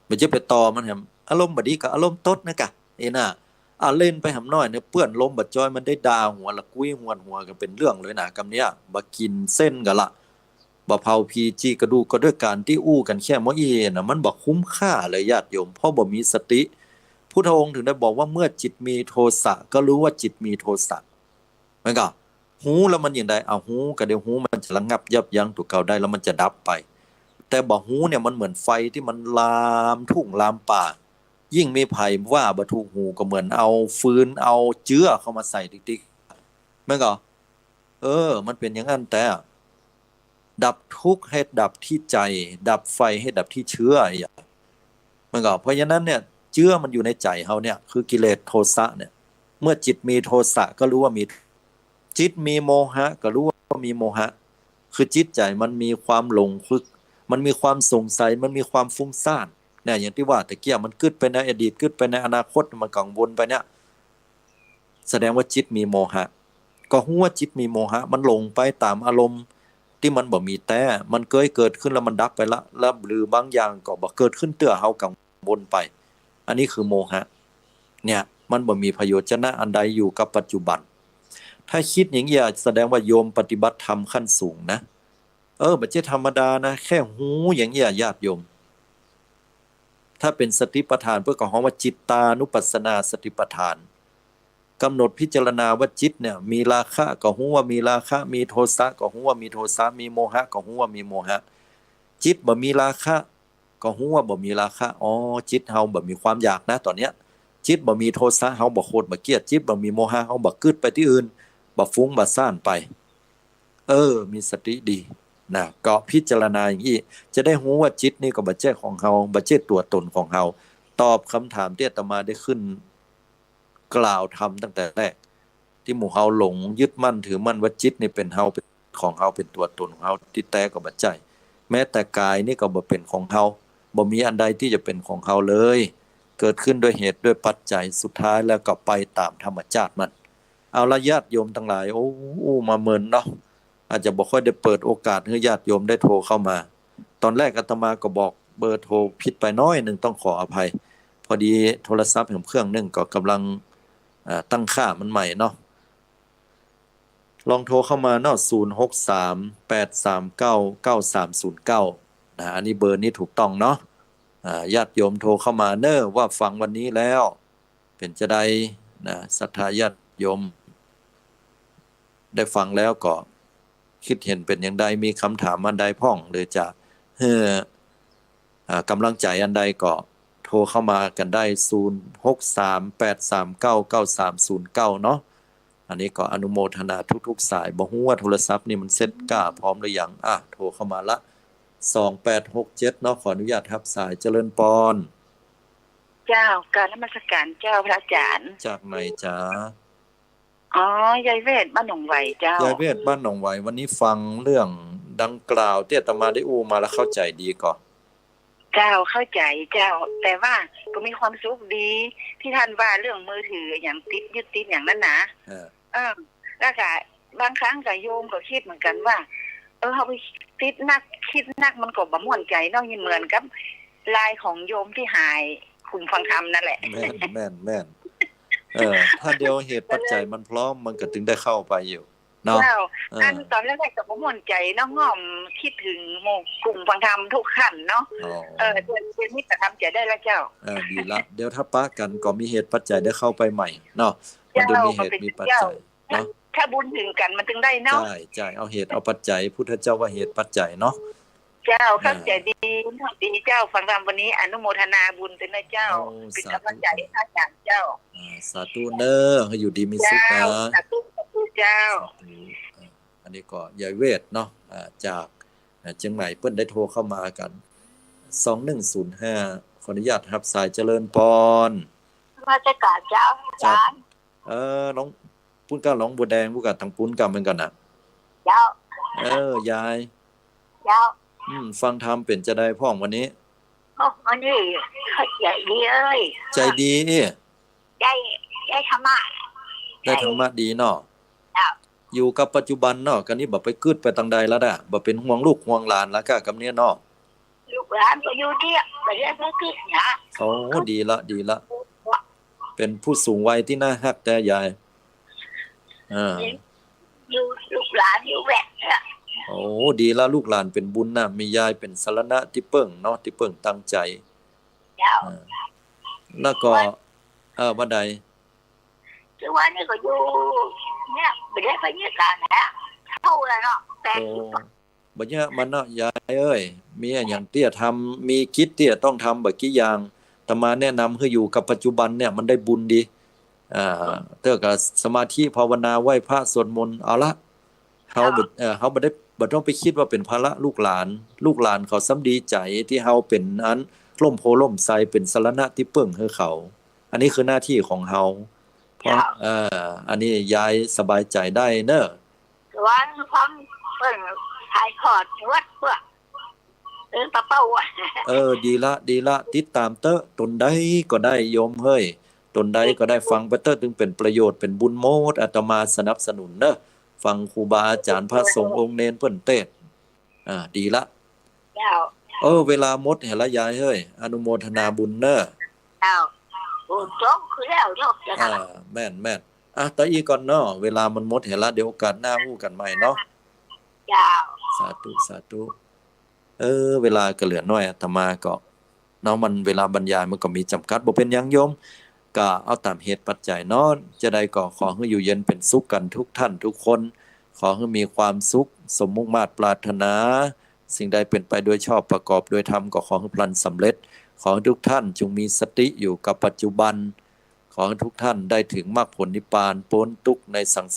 บ่ใจ้ไปต่อมันแหม อารมณ์บ่าดีก็อารมณ์ตดนะกะ เอ้ยนะ อ่า เล่นไปหำน้อยเนี่ย เปื้อนลมบ่าจอยมันได้ด่าหัวละกุ้ยหวดหัวกั๋นเป๋นเรื่องเลยนะ กำเนี้ย บ่ากิ๋นเส้นกั๋นละ บ่าเผาผีจีกระดูก ก็ด้วยก๋านตี้อู้กั๋นแค่เมื่ออี้นะ มันบ่คุ้มค่าเลยญาติโยม เพราะบ่มีสติ พุทธองค์ถึงได้บอกว่า เมื่อจิตมีโทสะก็ฮู้ว่าจิตมีโทสะ มันก็ ฮู้แล้วมันอย่างใด เอาฮู้ก็เดี๋ยวฮู้มันจะระงับยับยั้งตั๋วเก่าได้ แล้วมันจะดับไป แต่บ่ฮู้เนี่ยมันเหมือนไฟตี้มันลามทุ่งลามป่า ยิ่งมีใผว่าบ่ถูกหูก็เหมือนเอาฟืนเอาเจื้อเข้ามาใส่ติ๊กๆ มันก็ เออ มันเป๋นอย่างอั้นแต๊ ดับทุกข์ให้ดับตี้ใจ๋ ดับไฟให้ดับตี้เจื้อ อย่าง มันก็ เพราะฉะนั้นเนี่ย เจื้อมันอยู่ในใจ๋เฮาเนี่ย คือกิเลสโทสะเนี่ย เมื่อจิตมีโทสะก็ฮู้ว่ามี จิตมีโมหะก็ฮู้ว่ามีโมหะ คือจิตใจ๋มันมีความหลง คือมันมีความสงสัย มันมีความฟุ้งซ่าน เนี่ย อย่างตี้ว่าตะเกียะ มันกึ๊ดไปในอดีต กึ๊ดไปในอนาคต มันกังวลไปเนี่ย แสดงว่าจิตมีโมหะ ก็ฮู้ว่าจิตมีโมหะ มันหลงไปต๋ามอารมณ์ตี้มันบ่มีแต๊ มันเกยเกิดขึ้นแล้วมันดับไปละ แล้วหรือบางอย่างก็บ่เกิดขึ้นเตื้อ เฮากังวลไป อันนี้คือโมหะ เนี่ย มันบ่มีประโยชน์จะนะอันใดอยู่กับปัจจุบัน ถ้ากึ๊ดอย่างอี้แสดงว่าโยมปฏิบัติธรรมขั้นสูงนะ เออ บ่ใจ้ธรรมดานะ แค่ฮู้อย่างอี้ญาติโยม ถ้าเป๋นสติปัฏฐาน เปิ้นก็ฮ้องว่าจิตตานุปัสสนาสติปัฏฐาน กำหนดพิจารณาว่าจิตเนี่ย มีราคะก็ฮู้ว่ามีราคะ มีโทสะก็ฮู้ว่ามีโทสะ มีโมหะก็ฮู้ว่ามีโมหะ จิตบ่มีราคะก็ฮู้ว่าบ่มีราคะ อ๋อ จิตเฮาบ่มีความอยากนะ ต๋อนเนี้ย จิตบ่มีโทสะ เฮาบ่โขดบ่เกลียด จิตบ่มีโมหะ เฮาบ่กึ๊ดไปตี้อื่น บ่ฟุ้งบ่ซ่านไป เออ มีสติดีนะ ก็พิจารณาอย่างอี้ จะได้ฮู้ว่าจิตนี่ก็บ่ใจ้ของเฮา บ่ใจ้ตั๋วตนของเฮา ตอบกำถามตี้อาตมาได้ขึ้นกล่าวธรรมตั้งแต่แรก ตี้หมู่เฮาหลงยึดมั่นถือมั่นว่าจิตนี่เป๋นเฮา เป๋นของเฮา เป๋นตั๋วตนของเฮา ตี้แต๊ก็บ่ใจ้ แม้แต่ก๋ายนี่ก็บ่เป๋นของเฮา บ่มีอันใดตี้จะเป๋นของเฮาเลย เกิดขึ้นด้วยเหตุด้วยปัจจัย สุดท้ายแล้วก็ไปต๋ามธรรมจาติมัน เอาละญาติโยมตังหลาย โอ้ อู้มาเมินเนาะ อาจจะบ่ค่อยได้เปิดโอกาสหื้อญาติโยมได้โทรเข้ามา ต๋อนแรกอาตมาก็บอกเบอร์โทรผิดไปน้อยนึ่ง ต้องขออภัย พอดีโทรศัพท์แหมเครื่องนึ่งก็ก่ำลัง อ่า ตั้งค่ามันใหม่เนาะ ลองโทรเข้ามาเนาะ ศูนย์หกสาม แปดสามเก้า เก้าสามศูนย์เก้า นะ อันนี้เบอร์นี้ถูกต้องเนาะ อ่า ญาติโยมโทรเข้ามาเน่อ ว่าฟังวันนี้แล้ว เป๋นจาใดนะ ศรัทธาญาติโยม ได้ฟังแล้วก็กึ๊ดเห็นเป๋นอย่างใด มีกำถามอันใดพ่อง หรือจะหื้อ อ่า ก๋ำลังใจ๋อันใดก็โทรเข้ามากั๋นได้ ศูนย์หกสาม แปดสามเก้า เก้าสามศูนย์เก้า เนาะ อันนี้ก็อนุโมทนาทุกๆ สาย บ่ฮู้ว่าโทรศัพท์นี่มันเซ็ตก้าพร้อมหรือยัง อ่ะ โทรเข้ามาละ สองแปดหกเจ็ด เนาะ ขออนุญาตฮับสาย เจริญปอน เจ้า กราบนมัสการเจ้าพระอาจารย์ จากไหนจ๊ะ อ๋อ ยายเวชบ้านหนองไหวเจ้า ยายเวชบ้านหนองไหว วันนี้ฟังเรื่องดังกล่าวตี้อาตมาได้อู้มาแล้วเข้าใจ๋ดีก่อ เจ้า เข้าใจ๋เจ้า แต่ว่าก็มีความสุขดีตี้ต้านว่าเรื่องมือถืออะหยังติดยึดติดอะหยังนั้นนะ เออ เออ แล้วก็บางครั้งก็โยมก็กึ๊ดเหมือนกั๋นว่า เออ เฮาไปติดนัก กึ๊ดนักมันก็บ่ม่วนใจ๋เนาะ เหมือนกับไลน์ของโยมตี้หาย คุมฟังธรรมนั่นแหละ แม่น แม่น แม่น เออ ถ้าเดี๋ยวเหตุปัจจัยมันพร้อม มันก็ตึงได้เข้าไปอยู่ เนาะ เจ้า เออ อันต๋อนแรกๆ ก็บ่ม่วนใจ๋เนาะ ง่อมกึ๊ดเถิงหมู่กลุ่มฟังธรรมกู้คันเนาะ อ๋อ เออ เดี๋ยว เดี๋ยวนี้ก็ทำใจ๋ได้แล้วเจ้า เออ ดีละ เดี๋ยวถ้าปะกั๋นก็มีเหตุปัจจัยได้เข้าไปใหม่เนาะ มันต้องมีเหตุมีปัจจัยเนาะ ถ้าบุญเถิงกั๋นมันจึงได้เนาะ ใจ้ ใจ้ เอาเหตุเอาปัจจัย พุทธเจ้าว่าเหตุปัจจัยเนาะ เจ้า เข้าใจ๋ดี ดีเจ้า ฟังธรรมวันนี้อนุโมทนาบุญด้วยนะเจ้า โอ้ เป๋นก๋ำลังใจ๋ สาธุ หื้ออาจ๋ารย์เจ้า อ่า สาธุเน่อ หื้ออยู่ดีมีสุขนะ เจ้า สาธุ สาธุเจ้า สาธุ อ่า อันนี้ก็ยายเวทเนาะ อ่า จาก อ่า เจียงใหม่ เปิ้นได้โทรเข้ามากั๋น สองหนึ่งศูนย์ห้า ขออนุญาตฮับสาย เจริญพร นมัสก๋านเจ้า อาจ๋ารย์ เออ หลวง ปุ้นก้า หลวงบัวแดง ปุ้นก้า ตางปุ้นก้าเหมือนกั๋นนะ เจ้า เออ ยาย เจ้า อืม ฟังธรรมเป๋นจาใดพ่องวันนี้ โอ้ วันนี้เข้าใจ๋ดีเอ้ย ใจ๋ดี ได้ ได้ธรรมะ ได้ธรรมะดีเนาะ เจ้า อยู่กับปัจจุบันเนาะ กำนี้บ่ไปกึ๊ดไปตางใดแล้วนะ บ่เป๋นห่วงลูกห่วงหลานแล้วก้า กำนี้เนาะ ลูกหลานก็อยู่เดียว บ่ได้ไปกึ๊ดนะ โอ้ ดีละ ดีละ เป๋นผู้สูงวัยตี้น่าฮักแต๊ยาย อ่า อยู่ลูกหลานอยู่แวดเนี่ย โอ้ ดีละ ลูกหลานเป๋นบุญนะ มียายเป๋นสรณะตี้เปิ้งเนาะ ตี้เปิ้งตางใจ๋ เจ้า อ่า แล้วก็ ว่า เออ ว่าใด คือว่านี่ก็อยู่ เนี่ย บ่ได้ไปเนี่ยกั๋นนะ เฒ่าแล้วเนาะ แปดสิบ โอ้ บ่เยียะมันเนาะ ยายเอ้ย มีอะหยังตี้จะทำ มีกิจตี้จะต้องทำบ่ากี้อย่าง อาตมาแนะนำหื้ออยู่กับปัจจุบันเนี่ย มันได้บุญดี อ่า เตื้อกับสมาธิภาวนา ไหว้พระสวดมนต์ เอาละ เฮา เจ้า บ่ เอ่อ เฮาบ่ได้ บ่ต้องไปกึ๊ดว่าเป๋นภาระลูกหลาน ลูกหลานเขาซ้ำดีใจ๋ตี้เฮาเป๋นอันฮ่มโพธิ์ฮ่มไทร เป๋นสรณะตี้เปิ้งหื้อเขา อันนี้คือหน้าตี้ของเฮา เพราะ เจ้า เอ่อ อันนี้ยายสบายใจ๋ได้เน่อ วันฟังเปิ้นถ่ายทอดวัดเปื้อ เออ ปะเป้าอะ เออ ดีละ ดีละ ติดต๋ามเต๊อะ ต๋นใดก็ได้โยมเฮ้ย ต๋นใดก็ได้ ฟังไปเต๊อะ ตึงเป๋นประโยชน์ เป๋นบุญหมด อาตมาสนับสนุนเน่อ ฟังครูบาอาจ๋ารย์พระสงฆ์องค์เณรเปิ้นเตศน์ อ่า ดีละ เจ้า เออ เวลาหมดแหมละยายเฮ้ย อนุโมทนาบุญเน่อ เจ้า บุญสงฆ์คือแล้วเนาะ เจ้า อ่า แม่น แม่น อ่ะ ตะอี้ก่อนเนาะ เวลามันหมดแหมละ เดี๋ยวโอกาสหน้าอู้กั๋นใหม่เนาะ เจ้า สาธุ สาธุ เออ เวลาก็เหลือน้อย อาตมาก็ เนาะ มันเวลาบรรยายมันก็มีจ๋ำกัด บ่เป๋นหยังโยม ก็เอาต๋ามเหตุปัจจัยเนาะ จาใดก็ขอหื้ออยู่เย็นเป๋นสุขกั๋นทุกท่านทุกคน ขอหื้อมีความสุข สมมุ่งมาดปรารถนา สิ่งใดเป๋นไปโดยชอบประกอบโดยธรรม ก็ขอหื้อพลันสำเร็จ ขอหื้อทุกท่านจงมีสติอยู่กับปัจจุบัน ขอหื้อทุกท่านได้เถิงมรรคผลนิพพาน ป๊นตุ๊กข์ในสังสาร